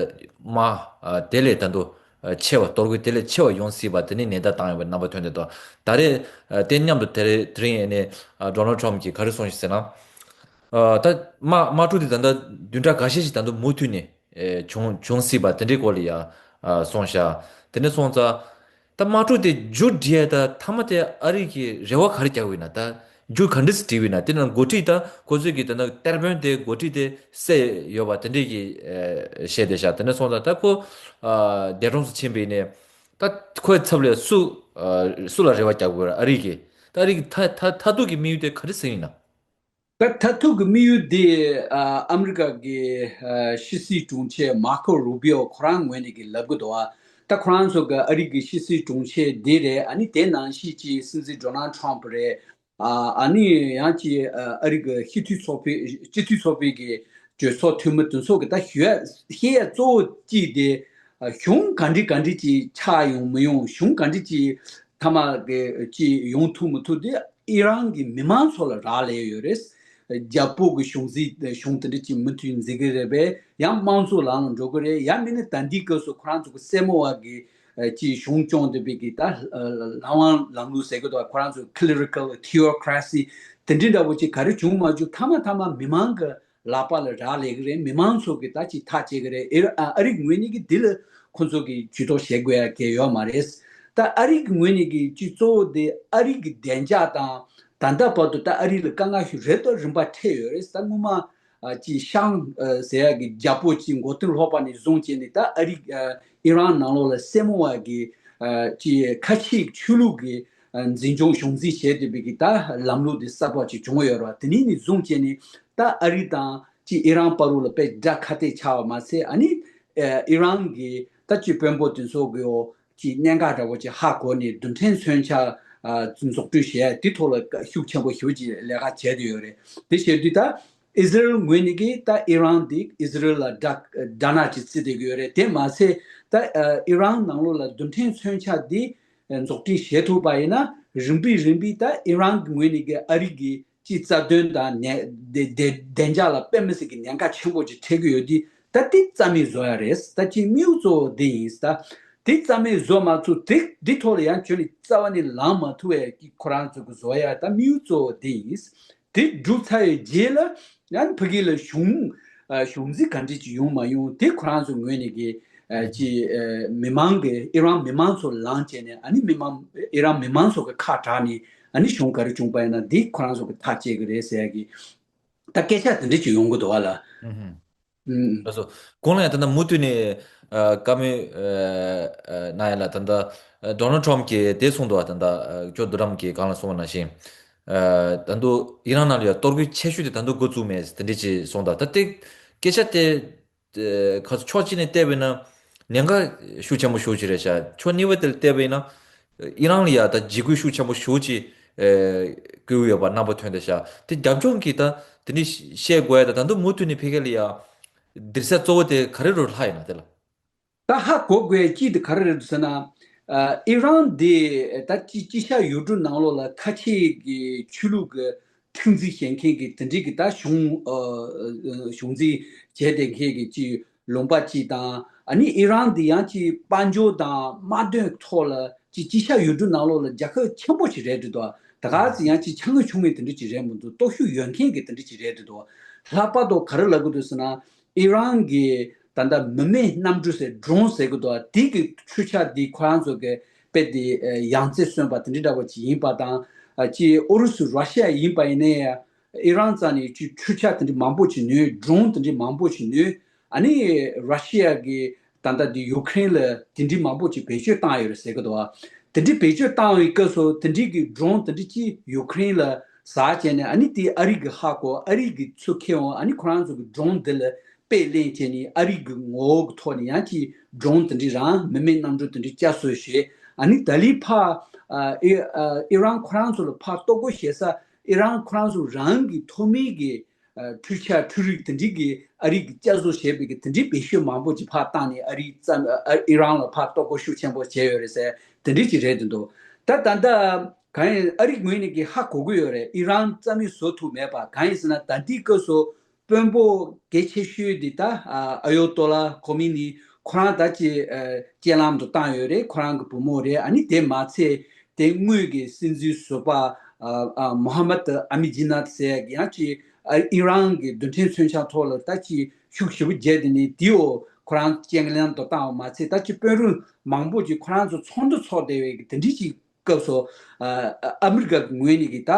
དམག་ཨ་དེ་ལས་ད་དུང་ཨ་ཆེ་བ་གཏོར་རྒོལ་དེ་ལས་ཆེ་བ་ཡོང་སྲིད་པ་དེ་ནི་ནན་བརྡ་བཏང་ཡོད་པའི་རྣམ་པ་ཐོན་བསྡད་འདུག་ད་རེས་ཨ་དེ་མཉམ་དུ་དེ་རེས་དེ་རིང་ཨ་ནི་ཨ་ཌོ་ནལ་ཊམ་གྱིས་ག་རེ་གསུངས་ཤིག་ཟེར་ན། ཨ་ད་དམག་དམག་འཁྲུག་དེ་ད་ལྟ་བདུན་ཕྲག་འགའ་ཤས་ཤིག་ད་དུང་མུ་མཐུད་ནས་ཨེ་བྱུང་བྱུང་སྲིད་པ་དེ་འདྲའི་སྐོར་ལ་ཡ་ཨ་གསུངས་ཤག་དེ་ནས་སོང་ཙང་ད་དམག་འཁྲུག་དེ་མཇུག་སྒྲིལ་ཡ་ད་མཐའ་མ་དེ་ཨ་རི་གིས་རེ་བ་ག་རེ་རྒྱག་གི་ཡོད་ན། ད་མཇུག་ག་འདྲས་སྒྲིལ་གི་ཡོད་ན། དེ་ནང་འགོ་ཁྲིད་ད་ཁོ་ཚོས་ཀྱི་ད་ནང་ཏེར་པོན་དེ་འགོ་ཁྲིད་དེ་བསད་ཡོད་པ་དེ་འདྲས་ཀྱི་ཨེ་བཤད་བསྡད་ཤག་དེ་ནས་སོང་ཙང་ད་ཁོ་ཨ་འདས་གྲོངས་སུ་ཕྱིན་པ་ཡིན་ནའི་ད་ཁོའི་ཚབ་ལ་སུ་ཨ་སུ་ལ་རེ་བ་རྒྱག་དགོས་རེད། ཨ་རི་གིས་ད་ཨ་རི་གི་མཐའ་མཐའ་མཐར་ཐུག་གི་དམིགས་ཡུལ་དེ་ག་རེ་ཟེར་ཡིན་ན། ད་མཐར་ཐུག་གི་དམིགས་ཡུལ་དེ་ཨ་ཨ་མི་རི་ཀ་གི་ཨ་ཕྱི་སྲིད་དྲུང་ཆེ་མར་ཁོ་རུ་བྷི་ཨོ་ཁོ་རང་ངོས་ནས་གི་ལབ་གི་འདུག་ཨ་ད་ཁོ་རང་ཚོ་གི་ཨ་རི་གི་ཕྱི་སྲིད་དྲུང་ཆེ་དེ་རེད། ཨ་ནི་དེ་ནང་བཞིན་གྱི་སྲིད་འཛིན་ཌོ་ནལ་ཊམ་པ་རེད། ཨ་ཨ་ནི་ཡང་གི་ཨ་ཨ་རི་གི་སྤྱི་འཐུས་ཚོགས་པའི་སྤྱི་འཐུས་ཚོགས་པའི་གི་གྲོས་ཚོགས་འཐུས་མི་དེ་ཚོ་གི་ད་ཞུ་ཡ་བཤད་ཡ་གཙོ་བོ་གཅིག་དེ་ཨ་གཞུང་ག་འདྲ་ག་འདྲ་ཅིག་ཆགས་ཡོང་མི་ཡོང་། གཞུང་ག་འདྲ་ཅིག་མཐའ་མ་གི་ཅིག་ཡོང་ཐུབ་མི་ཐུབ་དེ་ཨི་རན་གྱི་མི་མང་ཚོ་ལ་རག་ལས་ཡོད་རེད། རྒྱ་པོ་གི་གཞུང་འཛིན་གཞུང་དེ་འདྲ་ཅིག་མུ་མཐུད་འཛིན་གི་རེད་པས། ཡང་དམངས་གཙོ་ལམ་ལ་འགྲོ་གི་རེད། ཡང་མིན་ན་ད་ལྟའི་སྐབས་སུ་ཁོ་རང་ཚོ་གི་སེར་མོ་བ་གི་ཅིག་གཞུང་སྐྱོང་བསྡད་པའི་གི་ད་ལམ་དབང་ལམ་ལུགས་ཟེར་གི་འདུག་ཁོ་རང་ཚོ་clerical theocracy་དེ་འདྲ་འདྲ་བོ་ཅིག་ག་རེ་བྱུང་མ་བྱུང་མཐའ་མ་མཐའ་མ་མི་མང་གི་ལག་པ་ལ་རག་ལས་ཀྱི་རེད། མི་མང་ཚོ་གིས་ད་ཅིག་ཐག་བཅད་ཀྱི་རེད། ཨེ་ར་ཨ་ཨ་རི་ངོས་ནས་ཀྱི་འདི་ལ་ཁོ་ཚོ་གིས་ཇུས་གཏོགས་བྱེད་དགོས་ཡ་གལ་ཡོད་མ་རེད། ད་ཨ་རི་གི་ངོས་ནས་ཀྱི་ཅིག་གཙོ་བོ་དེ་ཨ་རི་གི་བདེ་འཇགས་དང་ད་ལྟ་བར་དུ་ད་ཨ་རི་ལ་དཀའ་ངལ་ཞིག་རེ་ལྟོས་རིམ་པ་འཕྲད་ཡོད་རེད། ད་སྔོན་མ་ཨ་ཅིག་ཤང་ཨ་ཟེར་ཡ་གི་རྒྱལ་པོ་ཅིག་མགོ་རྟིང་སློག་པ་ནས་བཟུང་བྱས་ནས་ད་ཨ་རི་ཨ་ཨི་རན་ནང་ལོགས་ལ་སེར་མོ་བ་གི་ཨ་ཅིག་ཁ་ཆེའི་ཆོས་ལུགས་ཀྱི་འཛིན་སྐྱོང་གཞུང་འཛིན་བྱས་བསྡད་པའི་གི་ད་ལམ་ལུགས་དེ་གསར་པ་ཅིག་བྱུང་ཡོད་རེད་བ། དེ་ནས་ནས་བཟུང་བྱས་ནས་ད་ཨ་རི་དང་ཅིག་ཨི་རན་བར་དུ་ལ་དཔེ་དགྲ་ཁ་གཏད་ཆགས་པ་མ་ཟད། ཨ་ནི་ཨི་རན་གི་ད་ཅིག་དཔོན་པོ་དེ་ཚོ་གི་འོ་ཅིག་གནད་འགག་འདྲ་བོ་ཅིག་ཧ་གོ་ནས་རྡུལ་ཕྲན་མཚོན་ཆ་འཛུགས་སྐྲུན་བྱས་དེ་ཐོག་ལ་ཤུགས་ཆེན་པོ་ཞེ་པོ་ཅིག་ལས་ཀ་བྱས་བསྡད་ཡོད་རེད། དེ་བྱས་དུས་ད་ཨི་ཟི་རེལ་ངོས་ནས་ཀྱི་ད་ཨི་རན་དེ་ཨི་ཟི་རེལ་ལ་དགྲ་དགྲ་ནག་ཅིག་བརྩི་བསྡད་ཀྱི་ཡོད་རེད། དེ་མ་ཟད་ད་ཨི་རན་ནང་ལོགས་ལ་རྡུལ་ཕྲན་མཚོན་ཆ་དེ་འཛུགས་སྐྲུན་བྱེད་ཐུབ་པ་ཡིན་ན་རིམ་པས་རིམ་པས་ད་ཨི་རན་གྱི་ངོས་ནས་ཀྱི་ཨ་རི་གི་ཅིག་རྩ་དོན་དང་ནས་བདེ་བདེ་བདེ་འཇགས་ལ་དཔེ་མི་སྲིད་ཀྱི་ཉེན་ཁ་ཆེན་པོ་ཅིག་འཕྲད་ཀྱི་ཡོད་དུས་ད་དེ་རྩ་མེད་བཟོ་ཡ་རེད། ད་ཅིག་དམིགས་ཡུལ་གཙོ་བོ་དེ་ཡིན། ད་དེ་རྩ་མེད་བཟོ་མ་ཐུབ་དེ་འདི་ཐོག་ལ་ཡང་ཁྱོད་ནས་རྩ་བ་ནས་ལངས་མ་ཐུབ་པའི་ཀྱི་ཁོ་རང་ཚོ་གི་བཟོ་ཡ་ད་དམིགས་ཡུལ་གཙོ་བོ་དེ་ཡིན། དེ་བསྒྲུབས་ཚར་བའི་རྗེས་ལ་ཡང་ཕ་གི་ལ་གཞུང་གཞུང་འཛིན་ག་འདྲ་ཅིག་ཡོང་མ་ཡོང་དེ་ཁོ་རང་ཚོ་ངོས་ནས་ཀྱི་ཅི་མི་མང་གི་ཨི་རན་མི་མང་ཚོ་ལངས་བྱས་ནས་ཨ་ནི་མི་མང་ཨི་རན་མི་མང་ཚོ་གི་ཁ་གྲགས་ནས་ཨ་ནི་གཞུང་ག་རེ་བྱུང་པ་ཡིན་ན་འདི་ཁོ་རང་ཚོ་གི་ཐག་བཅད་གི་རེད་ཟེར་ཡ་གི་ད་སྐད་ཆ་དེ་འདྲ་ཅིག་ཡོང་གི་འདུག་བ་ལ། ལགས་སོ། གོང་ལ་ཡང་ད་ལྟ་མུ་མཐུད་ནས་བཀའ་མོལ་གནང་ཡ་ལ་ད་ལྟ་ཌོ་ནལ་ཊམ་གྱིས་དེ་གསུངས་འདུག་བ། ད་ལྟ་ཇོ་རྡོ་རམ་གྱིས་གང་ལ་གསུངས་པ་ནང་བཞིན། ད་དུང་ཨི་རན་ནང་ལ་ཡང་གཏོར་རྒོལ་ཆེ་ཤོས་དེ་ད་དུང་འགོ་བཙུགས་མེད་དེ་འདྲ་ཅིག་གསུངས་འདུག་ད་དེ་སྐད་ཆ་དེ་ཁ་ཕྱོགས་གཅིག་ནས་བལྟས་པ་ཡིན་ན་ཉེན་ཁ་ཤུགས་ཆེན་པོ་ཞེ་པོ་ཅིག་རེད་ཤག་ཕྱོགས་གཉིས་པ་དེ་ལ་བལྟས་པ་ཡིན་ན་ཨི་རན་ལ་ཡང་ད་འཇིགས་སྐུལ་ཤུགས་ཆེན་པོ་ཞེ་པོ་ཅིག་བསྐུལ་ཡོད་པ་རྣམ་པ་ཐོན་བསྡད་ཤག་དེ་རྒྱབ་ལྗོངས་ཀྱི་ད་དེ་འདྲ་བཤད་དགོས་ཡ་ད་ད་དུང་མུ་མཐུད་ནས་ཕ་གི་ལ་ཡང་། སྡིགས་ས་གཙོ་བོ་དེ་ག་རེ་རུ་ལྷག་ཡིན་ན་དེ་ལ། ད་ཧ་གོ་དགོས་ཅི་དེ་ག་རེ་རེད་ཟེར་ན། ཨི་རན་དེ་ད་ཅི་ཅི་ཤ་ཡུལ་གྲུ་ནང་ལོགས་ལ་ཁ་ཆེ་གི་ཆོས་ལུགས་ཀྱི་ཁྲིམས་འཛིན་བྱེད་མཁན་གྱི་དེ་འདྲའི་གི་ད་གཞུང་གཞུང་འཛིན་བྱས་དེ་མཁན་གྱི་ཅི་ལུང་པ་ཅི་དང་ ཨ་ནི་ཨི་རན་འདི་ཡང་ཅིག་དཔལ་འབྱོར་དང་དམག་དོན་ཐོག་ལ་ཅིག་ཅིག་ཤ་ཡུལ་གྲུ་ནང་ལོགས་ལ་རྒྱལ་ཁབ་ཆེན་པོ་ཞིག་རེད་འདུག་དོ། ད་ག་ཚོད་ཡང་ཅིག་ཆ་ངོས་ཆུང་ངས་དེ་འདྲ་ཅིག་རེད་མི་འདུག་སྟོབས་ཤུགས་ཡོད་མཁན་གྱི་དེ་འདྲ་ཅིག་རེད་འདུག་ལྷག་པར་དུ་ག་རེ་ལབ་དགོས་འདུག་ཟེར་ན། ཨི་རན་གྱི་ད་ལྟ་མི་མེད་གནམ་གྲུ་ཟེར་ཌོ་རོན་ཟེར་གི་འདུག་དེ་གི་འཕྲུལ་ཆས་འདི་ཁོ་རང་ཚོ་གི་དཔེ་དེ་ཡང་རྩེ་སོན་པ་དེ་འདྲ་འདྲ་པོ་ཅིག་ཡིན་པ་དང་། ཅིག་ཨུ་རུ་སུ་ར་ཤི་ཡ་ཡིན་པ་ཡིན་ནའི་ཨི་རན་རྩ་ནས་ཅིག་འཕྲུལ་ཆས་དེ་འདྲ་མང་པོ་ཅིག་ཉོས། ཌོ་རོན་དེ་འདྲ་མང་པོ་ཅིག་ཉོས། ཨ་ནི་ར་ཤི་ཡ་གི་ད་ལྟ་འདི་ཡུ་ཁུ་རེན་ལ་དེ་འདྲ་མང་པོ་ཅིག་བེད་སྤྱོད་བཏང་ཡོད་རེད་ཟེར་གི་འདུག་དེ་འདྲ་བེད་སྤྱོད་བཏང་བའི་སྐབས་སུ་དེ་འདྲ་གི་ཌོ་རོན་དེ་འདྲ་ཅིག་ཡུ་ཁུ་རེན་ལ་ཟ་བྱས་ནས། ཨ་ནི་དེ་ཨ་རི་གི་ཧ་གོ་ཨ་རི་གི་ཚུར་ཁྱེར་འོང་། ཨ་ནི་ཁོ་རང་ཚོ་གི་ཌོ་རོན་འདི་ལ་དཔེ་ལེན་བྱས་ནས་ཨ་རི་གི་ངོ་བོ་གི་ཐོག་ནས་ཡང་ཅིག་ཌོ་རོན་དེ་འདྲ་རང་མི་མེད་གནམ་གྲུ་དེ་འདྲ་བསྐྱར་གསོ་བྱས། ཨ་ནི་ད་ལི་ཕ་ཨ་ཨི་ཨ་ཨི་རན་ཁོ་རང་ཚོ་ལ་ཕར་གཏོར་རྒོལ་བྱེད་ས། ཨི་རན་ཁོ་རང་ཚོ་རང་གི་ཐོག་མའི་གི་ཨ་འཕྲུལ་ཆས་འཕྲུལ་རིག་དེ་འདྲའི་གི་ཨ་རི་གི་བསྐྱར་བཟོ་བྱས་པའི་གི་དེ་འདྲའི་བེད་སྤྱོད་མང་པོ་ཅིག་ཕར་བཏང་ནས་ཨ་རི་རྩ་ཨ་ཨི་རན་ལ་ཕར་གཏོར་རྒོལ་ཤུགས་ཆེན་པོ་བྱས་ཡོད་རེད་ཟེར། དེ་འདྲའི་ཅིག་རེད་འདུག་ད་ད་ལྟ་གང་ཡིན་ཨ་རི་ངོས་ནས་གི་ཧ་གོ་གི་ཡོད་རེད། ཨི་རན་རྩ་མེད་བཟོ་ཐུབ་མེད་པ། གང་ཡིན་ཟེར་ན་ད་ལྟའི་སྐབས་སུ་དཔོན་པོ་གལ་ཆེ་ཤོས་འདི་ད་ཨ་ཨ་ཡོ་ཏོ་ལ་ཁོ་མི་ནི་ཁོ་རང་ད་ཅིག་ཨ་རྐྱེན་ལམ་དུ་བཏང་ཡོད་རེད། ཁོ་རང་གི་བུ་མོ་རེད། ཨ་ནི་དེ་མ་ཚད་དེ་དངོས་ཀྱི་སྲིད་འཛིན་ཟུར་པ་ཨ་ཨ་མོ་ཧ་མད་ཨ་མི་ཇི་ནད་ཟེར་ཡ་གི་ཡང་ཅིག་ཨ་ཨི་རན་གྱི་རྡུལ་ཕྲན་མཚོན་ཆ་ཐོག་ལ་ད་ཅིག་ཤུགས་ཞེ་པོ་རྒྱས། དེ་ནི་དེའོ་ཁོ་རང་རྐྱེན་ལམ་དུ་བཏང་བ་མ་ཚད། ད་ཅིག་དཔོན་རིགས་མང་པོ་ཅིག་ཁོ་རང་ཚོ་ཚོགས་འདུ་ཚོགས་བསྡད་པའི་གི་དེ་འདྲའི་ཅིག་སྐབས་སུ་ཨ་ཨ་མི་རི་ཀ་གི་ངོས་ནས་གི་ད་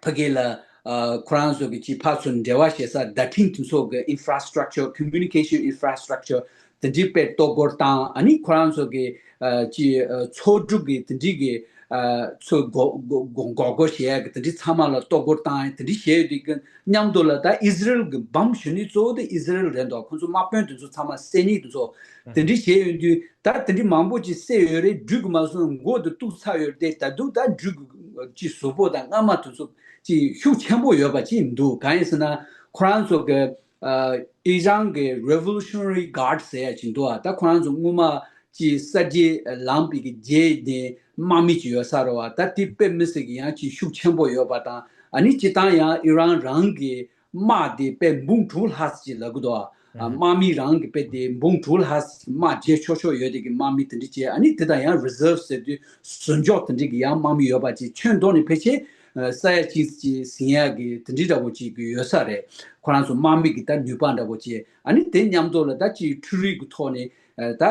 ཕ་གི་ལ་ཨ་ཁོ་རང་ཚོ་གི་ཅིག་ཕར་ཚུར་འབྲེལ་བ་བྱེད་ས་བརྡ་འཕྲིན་དེ་ཚོ་གི་infrastructure, communication infrastructure དེ་འདྲའི་དཔེ་གཏོར་རྒོལ་བཏང་། ཨ་ནི་ཁོ་རང་ཚོ་གི་ཨ་ཅིག་ཨ་ཚོགས་སྒྲུབ་ཀྱི་དེ་འདྲའི་གི་ཨ་ཚོ་འགོག་འགོག་འགོག་འགོག་རྒོལ་བྱེད་ཡ་གི་དེ་འདྲའི་ཚང་མ་ལ་གཏོར་རྒོལ་བཏང་། དེ་འདྲའི་བྱས་ཡོད་དུས་ཀྱི་མཉམ་དུ་ལ་ད་ཨི་ཟི་རེལ་གི་འབངས་གཞོན་ནུ་གཙོ་བོ་དེ་ཨི་ཟི་རེལ་རེད་འདུག་ཁོང་ཚོ་དམག་དཔོན་དེ་ཚོ་ཚང་མ་བསད་ནི་དེ་ཚོ་དེ་འདྲའི་བྱས་ཡོད་དུས། ད་དེ་འདྲའི་མང་པོ་ཅིག་བསད་ཡོད་རེད། འགྲིག་གི་མ་སོང་། མགོ་དེ་གཏུགས་ཚར་ཡོད་རེད་དེ། ད་དུང་ད་འགྲིག་གི་ཅིག་གཟུགས་པོ་དང་རྔ་མ་དེ་ཚོ་ཅིག་ཤུགས་ཆེན་པོ་ཡོད་པ་ཅིག་འདུག་གང་ཡིན་ཟེར་ན་ཁོ་རང་ཚོ་གི་ཨ་ཨི་རན་གི་Revolutionary Guard ཟེར་ཡ་ཅིག་འདུག་ཨ་ད་ཁོ་རང་ཚོ་སྔོན་མ་ཅིག་གསར་བརྗེ་ལངས་པའི་གི་རྗེས་ནས་དམག་མི་ཅིག་ཡོད་ས་རེད་བ། ད་དེ་དཔེ་མི་སྲིད་གི་ཡང་ཅིག་ཤུགས་ཆེན་པོ་ཡོད་པ་དང་། ཨ་ནི་སྤྱིར་བཏང་ཡང་ཨི་རན་རང་གི་དམག་དེ་དཔེ་འབུམ་དྲུག་ལྷག་ཅིག་ལབ་གི་འདུག་ཨ་ཨ་དམག་མི་རང་གི་དཔེ་དེ་འབུམ་དྲུག་ལྷག་དམག་བརྗེ་ཆོག་ཆོག་ཡོད་དེ་གི་དམག་མི་དེ་འདྲ་བྱས། ཨ་ནི་དེ་དང་ཡང་reserve ཟེར་དུས་ཟུར་འཇོག་དེ་འདྲ་གི་ཡང་དམག་མི་ཡོད་པ་ཅིག་ཁྱོན་བསྡོམས་ནས་ཕལ་ཆེར་ས་ཡ་གཅིག་ཅིག་ཟིན་ཡ་གི་དེ་འདྲ་འདྲ་པོ་ཅིག་གི་ཡོད་ས་རེད། ཁོ་རང་ཚོ་དམག་མི་གི་ད་ནུས་པ་འདྲ་པོ་བྱས། ཨ་ནི་དེ་མཉམ་དུ་ལ་ད་ཅིག་འཕྲུལ་རིག་གི་ཐོག་ནས་ད་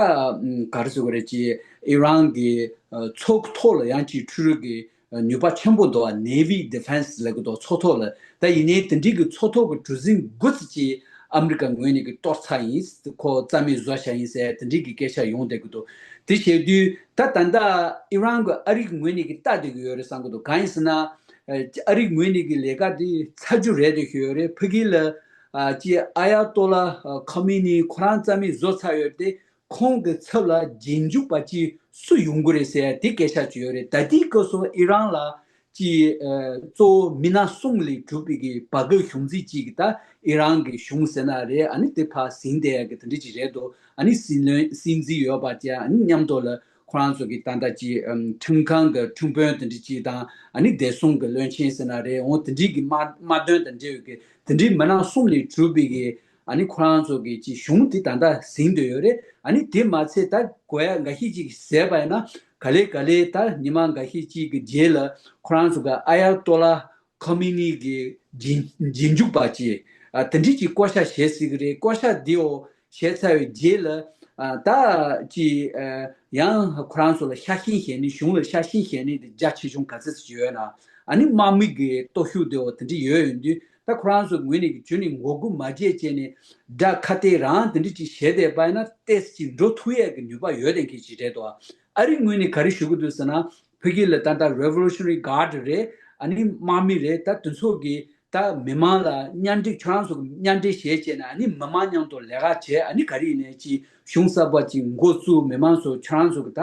ག་རེ་ཟེར་དགོས་རེད། ཅིག་ཨི་རན་གི་མཚོ་གི་ཐོག་ལ་ཡང་ཅིག་འཕྲུལ་རིག་གི་ནུས་པ་ཆེན་པོ་འདུག་བ། Navy Defense ལབ་གི་འདུག་མཚོ་ཐོག་ལ། ད་ཡིན་ནའི་དེ་འདྲའི་གི་མཚོ་ཐོག་གི་གྲུ་གཟིངས་དགུ་ཙམ་ཅིག་ཨ་མི་རི་ཀ་ངོས་ནས་གི་གཏོར་ཚར་ཡིན། ཁོ་རྩ་མེད་བཟོ་བྱ་ཡིན་ཟེར་དེ་འདྲའི་གི་སྐད་ཆ་ཡོང་བསྡད་གི་འདུག་དེ་བྱས་དུས་ད་ད་ལྟ་ཨི་རན་གི་ཨ་རི་གི་ངོས་ནས་གི་ལྟ་བསྡད་གི་ཡོད་རེད་བསམ་གི་འདུག་གང་ཡིན་ཟེར་ན་ཨ་རི་ངོས་ནས་གི་ལས་ཀ་དེ་ཚར་རྒྱུ་རེད་དེ་ཞུ་ཡོད་རེད། ཕ་གི་ལ་ཨ་ཅིག་ཨ་ཡ་ཏོ་ལ་ཁ་མི་ནི་ཁོ་རང་རྩ་མེད་བཟོ་ཚར་ཡོད་དེ། ཁོང་གི་ཚབ་ལ་རྗེས་འཇུག་པ་ཅིག་སུ་ཡོང་གི་རེད་ཟེར་དེ་སྐད་ཆ་ཅིག་ཡོད་རེད། ད་ལྟའི་སྐབས་སུ་ཨི་རན་ལ་ཅིག་ཨ་གཙོ་བོ་མི་སྣ་གསུམ་ལས་གྲུབ་པའི་གི་བར་བརྒལ་གཞུང་འཛིན་ཅིག་གི་ད་ཨི་རན་གི་གཞུང་ཟེར་ན་རེད། ཨ་ནི་དེ་ཕར་ཟིན་བསྡད་ཡ་གི་དེ་འདྲ་ཅིག་རེད་འདུག་ཨ་ནི་སྲིད་བློན་སྲིད་འཛིན་ཡོད་པ་ཅིག་ཨ་ནི་མཉམ་དུ་ལ་ཁོ་རང་ཚོ་གི་ད་ལྟ་ཅིག་ཨམ་ཁྲིམས་ཁང་གི་ཁྲིམས་དཔོན་དེ་འདྲ་ཅིག་དང་། ཨ་ནི་བདེ་སྲུང་གི་བློན་ཆེན་ཟེར་ན་རེད། འོ་དེ་འདྲའི་གི་དམག་དམག་དོན་དང་འབྲེལ་བའི་གི་དེ་འདྲའི་མི་སྣ་གསུམ་ལས་གྲུབ་པའི་གི་ཨ་ནི་ཁོ་རང་ཚོ་གི་ཅིག་གཞུང་དེ་ད་ལྟ་ཟིན་བསྡད་ཡོད་རེད། ཨ་ནི་དེ་མ་ཚད་ད་གོ་ཡ་འགའ་ཤས་ཅིག་གིས་ཟེར་བ་ཡིན་ན། ག་ལེ་ག་ལེ་ད་ཉི་མ་འགའ་ཤས་ཅིག་གི་རྗེས་ལ་ཁོ་རང་ཚོ་གི་ཨ་ཡ་ཏོ་ལ་ཁོ་མི་ནི་གི་རྗེས་རྗེས་འཇུག་པ་ཅིག་ཨ་དེ་འདྲའི་ཅིག་བསྐོ་བཞག་བྱས་ཟིན་གི་རེད། བསྐོ་བཞག་དེའོ་བྱས་ཚར་བའི་རྗེས་ལ་ཨ་ད་ཅིག་ཨ་ཡང་ཁོ་རང་ཚོ་ལ་ཤ་ཞེན་བྱས་ནས། གཞུང་ལ་ཤ་ཞེན་བྱས་ནས་དེ་རྒྱ་ཆེ་ཆུང་ག་ཚོད་ཅིག་ཡོད་ན། ཨ་ནི་དམག་མི་གི་སྟོབས་ཤུགས་དེའོ་དེ་འདྲ་ཡོད་ཡོད་དུས། ད་ཁོ་རང་ཚོ་ངོས་ནས་ཀྱི་ཇུ་ནི་ངོ་རྒོལ་མ་བྱེད་ཅེས་ནས་དགྲ་ཁ་གཏད་རང་དེ་འདྲ་ཅིག་བྱས་བསྡད་པ་ཡིན་ན་ཏོག་ཙམ་ཅིག་འགྲོ་ཐུབ་ཡས་ཀྱི་ནུས་པ་ཡོད་བསྡད་མཁན་ཅིག་རེད་དོ། ཨ་རི་ངོས་ནས་ག་རེ་ཞུ་གི་འདུག་ཟེར་ན། ཕ་གི་ལ་ད་ལྟ་Revolutionary Guard རེད། ཨ་ནི་དམག་མི་རེད། ད་དེ་ཚོ་གིས་ད་མི་མང་ལ་མཉམ་འབྲེལ། ཁྱོད་རང་ཚོ་མཉམ་འབྲེལ་བྱས་བྱས་ནས། ཨ་ནི་མི་མང་མཉམ་དུ་ལས་ཀ་བྱས། ཨ་ནི་ག་རེ་ཡིན་ནའི་ཅིག་གཞུང་གསར་པ་ཅིག་འགོ་བཙུགས། མི་མང་ཚོ་ཁྱོད་རང་ཚོ་གི་ད་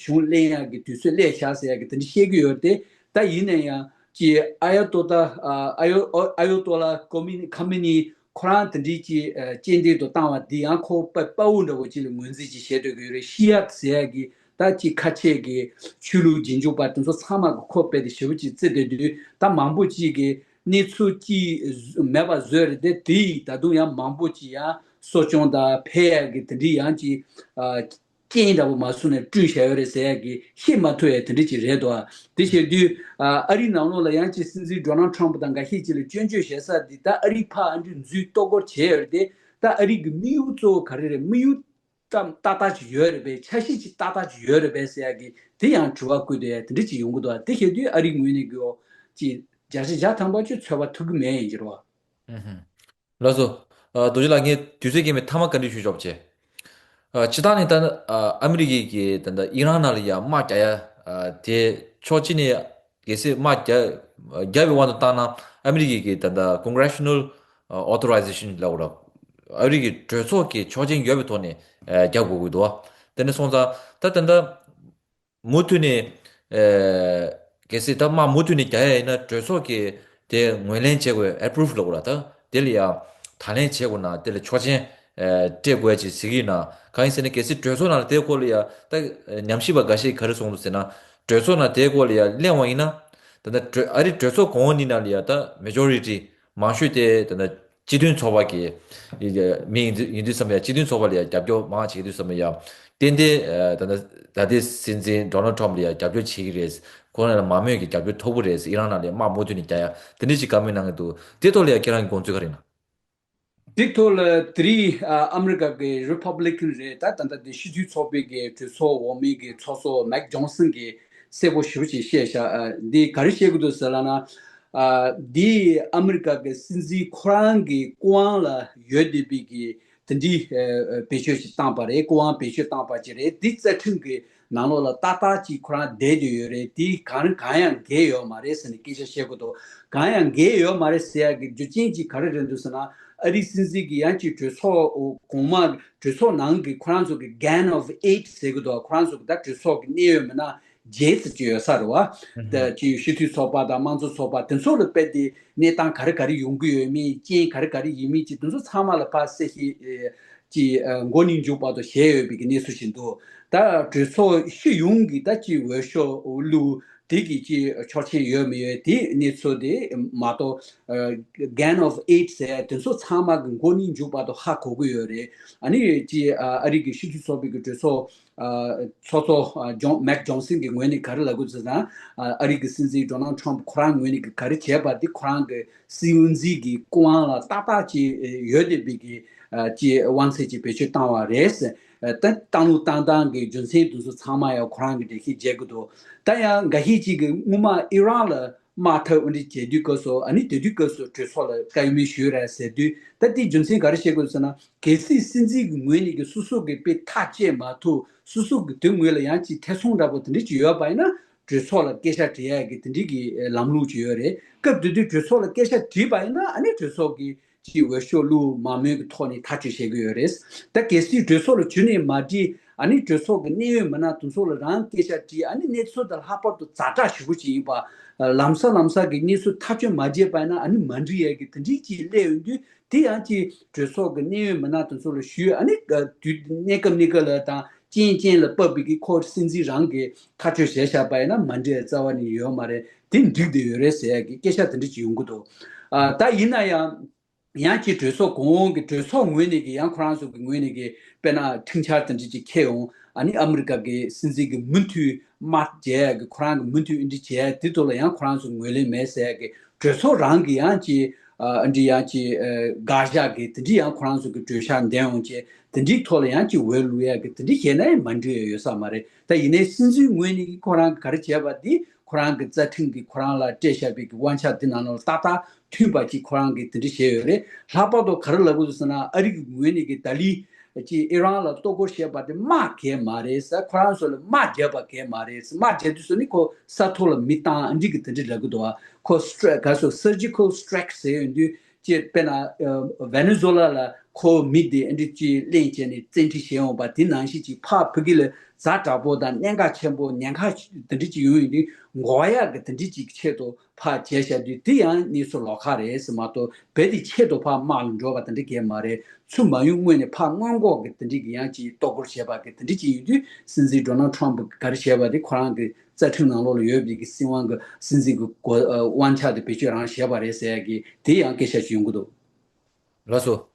གཞུང་ལེན་ཡག་གི་དུས་ཚོད་སླེབས་ཤག་ཟེར་ཡག་གི་དེ་འདྲ་བཤད་ཀྱི་ཡོད་དེ། ད་ཡིན་ན་ཡང་། ཀྱི་ཨ་ཡོ་ཏོ་ཏ་ཨ་ཨ་ཡོ་ཨ་ཡོ་ཏོ་ལ་ཀོ་མི་ནི་ཁ་མི་ནི་ཁོ་རང་དེ་འདྲའི་ཀྱི་ཨ་རྐྱེན་འདས་དུ་བཏང་བ་འདི་ཡང་ཁོ་དཔའ་དཔའ་བོ་འདྲ་བོ་ཅིག་ལ་ངོས་འཛིན་ཅིག་བྱེད་འདོད་ཀྱི་ཡོད་རེད། ཤི་ཡ་ཟེར་ཡ་གི་ད་ཅིག་ཁ་ཆེ་གི་ཆོས་ལུགས་རྗེས་འཇུག་པ་དེ་ཚོ་ཚང་མ་གི་ཁོ་དཔེ་དེ་ཞེ་པོ་ཅིག་བརྩི་བསྡད་དུས། ད་མང་པོ་ཅིག་གི་གནས་ཚུལ་ཅིག་མེད་པ་བཟོས་རེད་དེ། དེ་ཡིས་ད་དུང་ཡང་མང་པོ་ཅིག་ཡང་ གསོ་སྐྱོང་དང་ཕལ་ཡག་གི་དེ་འདྲའི་ཡང་ཅིག་ཨ། རྐྱེན་འདྲ་པོ་མ་བཟོས་ནས་བསྐྲུན་བཞག་ཡོད་རེད་ཟེར་ཡག་གི་ཤེས་མ་ཐུབ་ཡག་དེ་འདྲ་ཅིག་རེད་དོ། དེ་བྱེད་དུས་ཨ། ཨ་རིའི་ནང་ལོགས་ལ་ཡང་ཅིག་སྲིད་འཛིན་ཌོ་ནལ་ཊམ་ཕ་དང་འགའ་ཤས་ཅིག་ལ་སྐྱོན་བརྗོད་བྱེད་ས་འདི་ད་ཨ་རིའི་ཕར་ཨ་འདྲ་འཛུལ་གཏོར་རྒོལ་བྱས་ཡོད་རེད་དེ། ད་ཨ་རི་གི་དམིགས་ཡུལ་གཙོ་བོ་ག་རེ་རེད། དམིགས་ཡུལ་ཏག་ཏག་ཅིག་ཡོད་རེད་པས། འཆར་གཞི་ཅིག་ཏག་ཏག་ཅིག་ཡོད་རེད་པས་ཟེར་ཡག་གི་དེ་ཡང་དྲི་བ་བཀོད་དེ་དེ་འདྲ་ཅིག་ཡོང་གི་འདུག་དེ་བྱེད་དུས་ཨ་རིའི་ངོས་ནས་གི་ཅིག་བརྒྱ་ཆ་བརྒྱ་ཐམ་པ་ཅིག་ཚོད་དཔག་ཐུབ་ཀྱི་མེད་ཡིན་གྱི་རེད་བ། ལགས་སོ། ཨ། རྡོ་རྗེ་ལགས། ངས་དུས་ཚོད་རྐྱེན་པས་མཐའ་མ་བཀའ་འདྲི་ཞུ་ཆོག་པ་བྱས། ཨ། སྤྱིར་བཏང་ནས་ད་ཨ། ཨ་མི་རི་ཀས་ཀྱི་ད་ལྟ་ཨི་རན་ནང་ལ་ཡ་དམག་རྒྱག་ཡ། ཨ། དེ་ཕྱོགས་གཅིག་ནས་གལ་སྲིད་དམག་རྒྱག་རྒྱག་པའི་དབང་དུ་བཏང་ན། ཨ་མི་རི་ཀས་ཀྱི་ད་ལྟ་Congressional Authorization ལབ་དགོས་ར། ཨ་རི་གི་གྲོས་ཚོགས་ཀྱི་ཆོག་མཆན་ཡོད་པའི་ཐོག་ནས་ཨ། རྒྱག་དགོས་ཀྱི་འདུག་དེ་འདྲ་སོང་ཙང་ད་ད་ལྟ་མུ་མཐུད་ནས་ཨ། གལ་སྲིད་ད་དམག་མུ་མཐུད་ནས་རྒྱག་ཡ་ཡིན་ན། གྲོས་ཚོགས་ཀྱིས་དེ་ངོས་ལེན་བྱེད་དགོས། Approve ལབ་དགོས་ར། ད་དེ་ལ་ཡ་ད་ལན་བྱེད་དགོས་ན་དེ་ལ་ཆོག་མཆན་ཨ། སྤྲད་དགོས་ཅེས་ཟེར་གྱི་ཡོད་ན། གང་ཡིན་ཟེར་ན། གལ་སྲིད་གྲོས་ཚོགས་ནང་ལ་དེའི་སྐོར་ལ་ཡ་ད་ཉམས་ཞིབ་པ་འགའ་ཤས་ག་རེ་གསུངས་འདུག་ཟེར་ན། གྲོས་ཚོགས་ནང་དེའི་སྐོར་ལ་ཡ་གླེང་བ་ཡིན་ན། ད་ལྟ་གྲོས། ཨ་རི་གྲོས་ཚོགས་གོང་འོག་གཉིས་ནང་ལ་ཡ་ད་Majority མང་ཤོས་དེ་ད་ལྟ་སྤྱི་མཐུན་ཚོགས་པ་གི་མི་ཡིན་དུས། ཡིན་དུས་ཙམ་ཡ་སྤྱི་མཐུན་ཚོགས་པ་ལ་ཡ་རྒྱབ་སྐྱོར་མང་བྱེད་དུས་ཙམ་ཡ། ཏན་ཏན་ཨ། ད་ལྟ་ད་ལྟའི་སྲིད་འཛིན་ཌོ་ནལ་ཊམ་ཕ་ལ་ཡ་རྒྱབ་སྐྱོར་བྱེད་ཀྱི་རེད། ཁོ་རང་ལ་མང་མོས་ཀྱི་རྒྱབ་སྐྱོར་ཐོབ་ཀྱི་རེད། ཨི་རན་ནང་ལ་ཡ་དམག་མུ་མཐུད་ནས་རྒྱག་ཡ་དེ་འདྲ་ཞིག་བཀའ་མོལ་གནང་གི་འདུག་དེ་ཐོག་ལ་ཡ་ཁྱེད་རང་གི་དགོངས་ཚུལ་ག་རེ་ཡིན་ན། དེ་ཐོག་ལ་དེ་རིང་ཨ། ཨ་མི་རི་ཀ་གི་རི་པབ་ལི་ཀན་རེད། ད་ད་ལྟ་དེ་སྤྱི་མཐུན་ཚོགས་པའི་གི་གྲོས་ཚོགས་འོག་མའི་གི་ཚོགས་གཙོ་མེག་ཇོན་སན་གིས་གསལ་པོ་ཞེ་པོ་ཅིག་བཤད་ཤག་ཨ། འདི་ག་རེ་བཤད་ཀྱི་འདུག་ཟེར་ལབ་ན། ཨ། འདི་ཨ་མི་རི་ཀ་གི་སྲིད་འཛིན་ཁོ་རང་གི་སྐུ་དབང་ལ་ཡོད་བསྡད་པའི་གི་དེ་འདྲའི་ཨ། བེད་སྤྱོད་ཅིག་བཏང་པ་རེད། སྐུ་དབང་བེད་སྤྱོད་བཏང་པ་ཅིག་རེད། འདི་རྩ་ཁྲིམས་ཀྱི་ནང་ལོགས་ལ་ཏག་ཏག་ཅིག་ཁོ་རང་བསྡད་བསྡད་ཡོད་རེད། དེ་གང་གང་ཡང་འགལ་ཡོད་མ་རེད་ཟེར་ནས་སྐད་ཆ་བཤད་ཀྱི་འདུག་གང་ཡང་འགལ་ཡོད་མ་རེད་ཟེར་ཡག་གི་རྒྱུ་རྐྱེན་ཅིག་ག་རེ་རེད་འདུག་ཟེར་ན། ཨ་རིའི་སྲིད་འཛིན་གྱིས་ཡང་ཅིག་གྲོས་ཚོགས་གོང་མ། གྲོས་ཚོགས་ནང་གི་ཁོ་རང་ཚོ་གི་Gang of Eight ཟེར་གྱི་འདུག་ཁོ་རང་ཚོ་གི་ད་གྲོས་ཚོགས་ཀྱི་གནད་ཡོད་མི་སྣ་བརྒྱད་ཙམ་ཅིག་ཡོད་ས་རེད་བ། ད་ཅིག་སྤྱི་མཐུན་ཚོགས་པ་དང་དམངས་གཙོ་ཚོགས་པ་དེ་ཚོ་ལ་དཔེ་དེ་གནས་སྟངས་ག་རེ་ག་རེ་ཡོང་གི་ཡོད་མེད། རྐྱེན་ག་རེ་ག་རེ་ཡིན་མིན་ཅིག་དེ་ཚོ་ཚང་མ་ལ་ཕར་གསལ་བཤད་ཅིག་མགོ་ནས་མཇུག་བར་དུ་བྱས་ཡོད་པའི་གི་གནས་ཚུལ་ཞིག་འདུག་ད་གྲོས་ཚོགས་སྤྱི་ཡོངས་ཀྱི་ད་ཅིག་འོས་ཤོག་བླུགས། དེ་གི་ཅིག་ཆོག་མཆན་ཡོད་མི་ཡོད་དེ་གནས་ཚུལ་དེ་མ་གཏོགས། ཨ། Gang of Eight ཟེར་དེ་ཚོ་ཚང་མ་གི་མགོ་ནས་མཇུག་བར་དུ་ཧ་གོ་གི་ཡོད་རེད། ཨ་ནི་ཅིག་ཨ། ཨ་རི་གི་སྤྱི་མཐུན་ཚོགས་པའི་གི་གྲོས་ཚོགས་ཨ། ཚོགས་གཙོ་ཨ། ཇོན། མེག་ཇོན་སན་གི་ངོས་ནས་ག་རེ་ལབ་དགོས་ཟེར་ན། ཨ། ཨ་རི་གི་སྲིད་འཛིན་ཌོ་ནལ་ཊམ་ཕ་ཁོ་རང་ངོས་ནས་གི་ག་རེ་བྱས་པ་དེ་ཁོ་རང་གི་སྲིད་འཛིན་གི་སྐུ་དབང་ལ་ཏག་ཏག་ཅིག་ཡོད་བསྡད་པའི་གི་ཨ། ཅིག་དབང་ཚད་ཅིག་བེད་སྤྱོད་བཏང་བ་རེད། ཨ། ད་བཏང་ལུགས་བཏང་སྟངས་ཀྱི་རྒྱུ་མཚན་དེ་ཚོ་ཚང་མ་ཡང་ཁོ་རང་གིས་འགྲེལ་བཤད་བྱེད་ཀྱི་འདུག་ད་ཡང་འགའ་ཤས་ཅིག་གིས་སྔོན་མ་ཨི་རན་ལ་དམག་འཐབ་འོ་འདྲ་བྱེད་དུས་སྐབས་སུ། ཨ་ནི་དེ་དུས་སྐབས་སུ་གྲོས་ཚོགས་ལ་བཀའ་མོལ་ཞུས་རེད་ཟེར་དུས། ད་དེའི་རྒྱུ་མཚན་ག་རེ་བཤད་དགོས་ཟེར་ན། གལ་སྲིད་སྲིད་འཛིན་གྱི་ངོས་ནས་ཀྱི་སོ་སོ་གི་དཔེ་ཐག་བཅད་མ་ཐུབ། སོ་སོ་གི་དོན་དངོས་ལ་ཡང་ཅིག་ཐེ་ཚོམ་འདྲ་པོ་དེ་འདྲ་ཅིག་ཡོད་པ་ཡིན་ན། གྲོས་ཚོགས་ལ་སྐད་ཆ་དྲི་ཡ་གི་དེ་འདྲའི་གི་ལམ་ལུགས་ཅིག་ཡོད་རེད། སྐབས་དེ་དུས་གྲོས་ཚོགས་ལ་སྐད་ཆ་དྲིས་པ་ཡིན་ན། ཨ་ནི་གྲོས་ཚོགས་ཀྱིས་ཅིག་འོས་ཤོག་བླུགས། མང་མོས་ཀྱི་ཐོག་ནས་ཐག་གཅོད་བྱེད་ཀྱི་ཡོད་རེད། ད་གལ་སྲིད་གྲོས་ཚོགས་ལ་གཞི་ནས་མ་དྲིས། ཨ་ནི་གྲོས་ཚོགས་ཀྱི་གནད་ཡོད་མི་སྣ་དེ་ཚོ་ལ་རང་སྐད་ཆ་དྲིས། ཨ་ནི་གནས་ཚུལ་དེ་ལྷག་པར་དུ་ཛ་དྲག་ཞེ་པོ་ཅིག་ཡིན་པ། ལམ་སང་ལམ་སང་གི་གནས་ཚུལ་ཐག་གཅོད་མ་བྱས་པ་ཡིན་ན། ཨ་ནི་མ་འགྲིག་ཡ་གི་དེ་འདྲའི་ཅིག་སླེབས་ཡོང་དུས། དེ་ཡང་ཅིག་གྲོས་ཚོགས་ཀྱི་གནད་ཡོད་མི་སྣ་དེ་ཚོ་ལ་ཞུས། ཨ་ནི་དུས་གནས་སྐབས་གནས་སྐབས་ལ་དང་རྐྱེན་རྐྱེན་ལ་བབས་པའི་གི་ཁོ་སྲིད་འཛིན་རང་གིས་ཐག་གཅོད་བྱས་བཞག་པ་ཡིན་ན། མ་འགྲིག་ཡ་རྩ་བ་ནས་ཡོད་མ་རེད། དེ་འགྲིག་བསྡད་ཡོད་རེད་ཟེར་ཡ་གི་སྐད་ཆ་དེ་འདྲ་ཅིག་ཡོང་གི་འདུག་ཨ། ད་ཡིན་ན་ཡང་། ཡང་ཅིག་གྲོས་ཚོགས་གོང་འོག་གི། གྲོས་ཚོགས་ངོས་ནས་ཀྱི་ཡང་ཁོ་རང་ཚོ་གི་ངོས་ནས་ཀྱི་དཔེར་ན་འཕྲིན་འཆར་དེ་འདྲ་ཅིག་འཁྱེར་ཡོང་། ཨ་ནི་ཨ་མི་རི་ཀ་གི་སྲིད་འཛིན་གྱི་མུ་མཐུད་དམག་རྒྱག་ཡ་གི། ཁོ་རང་གི་མུ་མཐུད་འདི་འདྲ་བྱས་ཡ་དེ་ཐོག་ལ་ཡང་ཁོ་རང་ཚོ་ངོས་ལེན་མེད་ཟེར་ཡ་གི། གྲོས་ཚོགས་རང་གི་ཡང་ཅིག་ཨ། འདི་ཡང་ཅིག་ཨ། དགག་བཞག་གི་དེ་འདྲ་ཡང་ཁོ་རང་ཚོ་གི་གྲོས་འཆར་འདོན་ཡོང་བྱས། དེ་འདྲའི་ཐོག་ལ་ཡང་ཅིག་འོས་བླུག་ཡ་གི་དེ་འདྲ་བྱས་ན་ཡང་མ་འགྲིག་ཡ་ཡོད་ས་མ་རེད། ད་ཡིན་ནའི་སྲིད་འཛིན་ངོས་ནས་ཀྱི་ཁོ་རང་གི་ག་རེ་བྱས་པ་དེ། ཁོ་རང་གི་རྩ་ཁྲིམས་ཀྱིས་ཁོ་རང་ལ་སྤྲད་བཞག་པའི་གི་དབང་ཆ་འདི་ནང་ལ་ཏག་ཏག་མཐུན་པ་ཅིག་ཁོ་རང་གིས་དེ་འདྲ་བྱས་ཡོད་རེད། ལྷག་པར་དུ་ག་རེ་ལབ་དགོས་ཟེར་ན། ཨ་རི་གི་ངོས་ནས་ཀྱི་ད་ལི་ཅིག་ཨི་རན་ལ་གཏོར་རྒོལ་བྱས་པ་དེ་དམག་གིས་མ་རེད་ཟེར། ཁོ་རང་ཚོ་ལ་དམག་བརྒྱབ་པ་གིས་མ་རེད་ཟེར། དམག་བརྒྱབ་དུས་ཙམ་ནས་ཁོ་ས་ཐོག་ལ་མི་བཏང་འདི་གི་དེ་འདྲ་ལབ་གི་འདུག་བ། ཁོ་སི་ཊི་རའི་ག་སོ་surgical strike ཟེར་ཡོང་དུས། ཅེས་དཔེར་ན་ཨ། ཝེ་ནེ་ཛུ་ལ་ལ་ཁོ་མི་དེ་འདི་ཅིག་གླེང་བྱས་ནས་བཙན་ཁྲིད་བྱས་ཡོང་པ་དེ་ནང་བཞིན་ཅིག་ཕར་ཕ་གི་ལ་ཛ་དྲག་པོ་དང་གནད་འགག་ཆེན་པོ་ཉེན་ཁ་དེ་འདྲ་ཅིག་ཡོང་ཡོང་དུས་འགོག་ཡག་གི་དེ་འདྲ་ཅིག་ཆེད་དུ་ཕར་བྱས་བཞག་དུས། དེ་ཡང་གནས་ཚུལ་ལོགས་ཀ་རེད་ཟེར་མ་གཏོགས། རྦད་དེ་ཆེད་དུ་ཕར་དམག་ལ་འགྲོ་བ་དེ་འདྲ་གང་ཡང་མ་རེད། ཚུར་མ་ཡོང་སྔོན་ནས་ཕར་སྔོན་འགོག་གི་དེ་འདྲ་གི་ཡང་ཅིག་གཏོར་རྒོལ་བྱས་པ་གི་དེ་འདྲ་ཅིག་ཡིན་དུས། སྲིད་འཛིན་ཌོ་ནལ་ཊམ་ཕ་གིས་ག་རེ་བྱས་པ་དེ་ཁོ་རང་གི་རྩ་ཁྲིམས་ནང་ལོགས་ལ་ཡོད་པའི་གི་སྲིད་དབང་གི། སྲིད་འཛིན་གི་གོ། ཨ། དབང་ཆ་དེ་བེད་སྤྱོད་རང་བྱས་པ་རེད་ཟེར་ཡ་གི་དེ་ཡང་སྐད་ཆ་ཞིག་ཡོང་གི་འདུག་ལགས་སོ།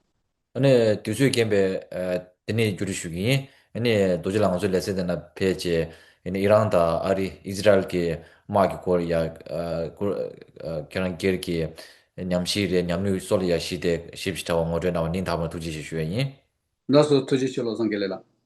ཨ་ནི་དུས་ཚོད་རྐྱེན་པས་ཨ་དེ་ནས་བསྒྱུར་བཅོས་ཞུ་གི་ཡིན། ཨ་ནི་རྡོ་རྗེ་ལགས་ང་ཚོའི་ལེ་ཚན་དེ་ན་ཕེབས་བྱས་ཨ་ནི་ཨི་རན་དང་ཨ་རི་ཨི་ཛི་རལ་གྱི་དམག་གི་སྐོར་ཡ་ཨ་སྐོར་ཨ་ཁྱེད་རང་སྒེར་གྱི་ཉམས་ཞིབ་རེད། ཉམས་མྱོང་སོགས་ལ་ཡ་གཞི་དེ་ཞིབ་ཕྲ་བ་ངོ་སྤྲོད་གནང་བ་སྙིང་ཐག་པ་ནས་ཐུགས་རྗེ་ཆེ་ཞུ་ཡ་ཡིན། ལགས་སོ། ཐུགས་རྗེ་ཆེ་བློ་བཟང་དགེ་ལེགས་ལགས།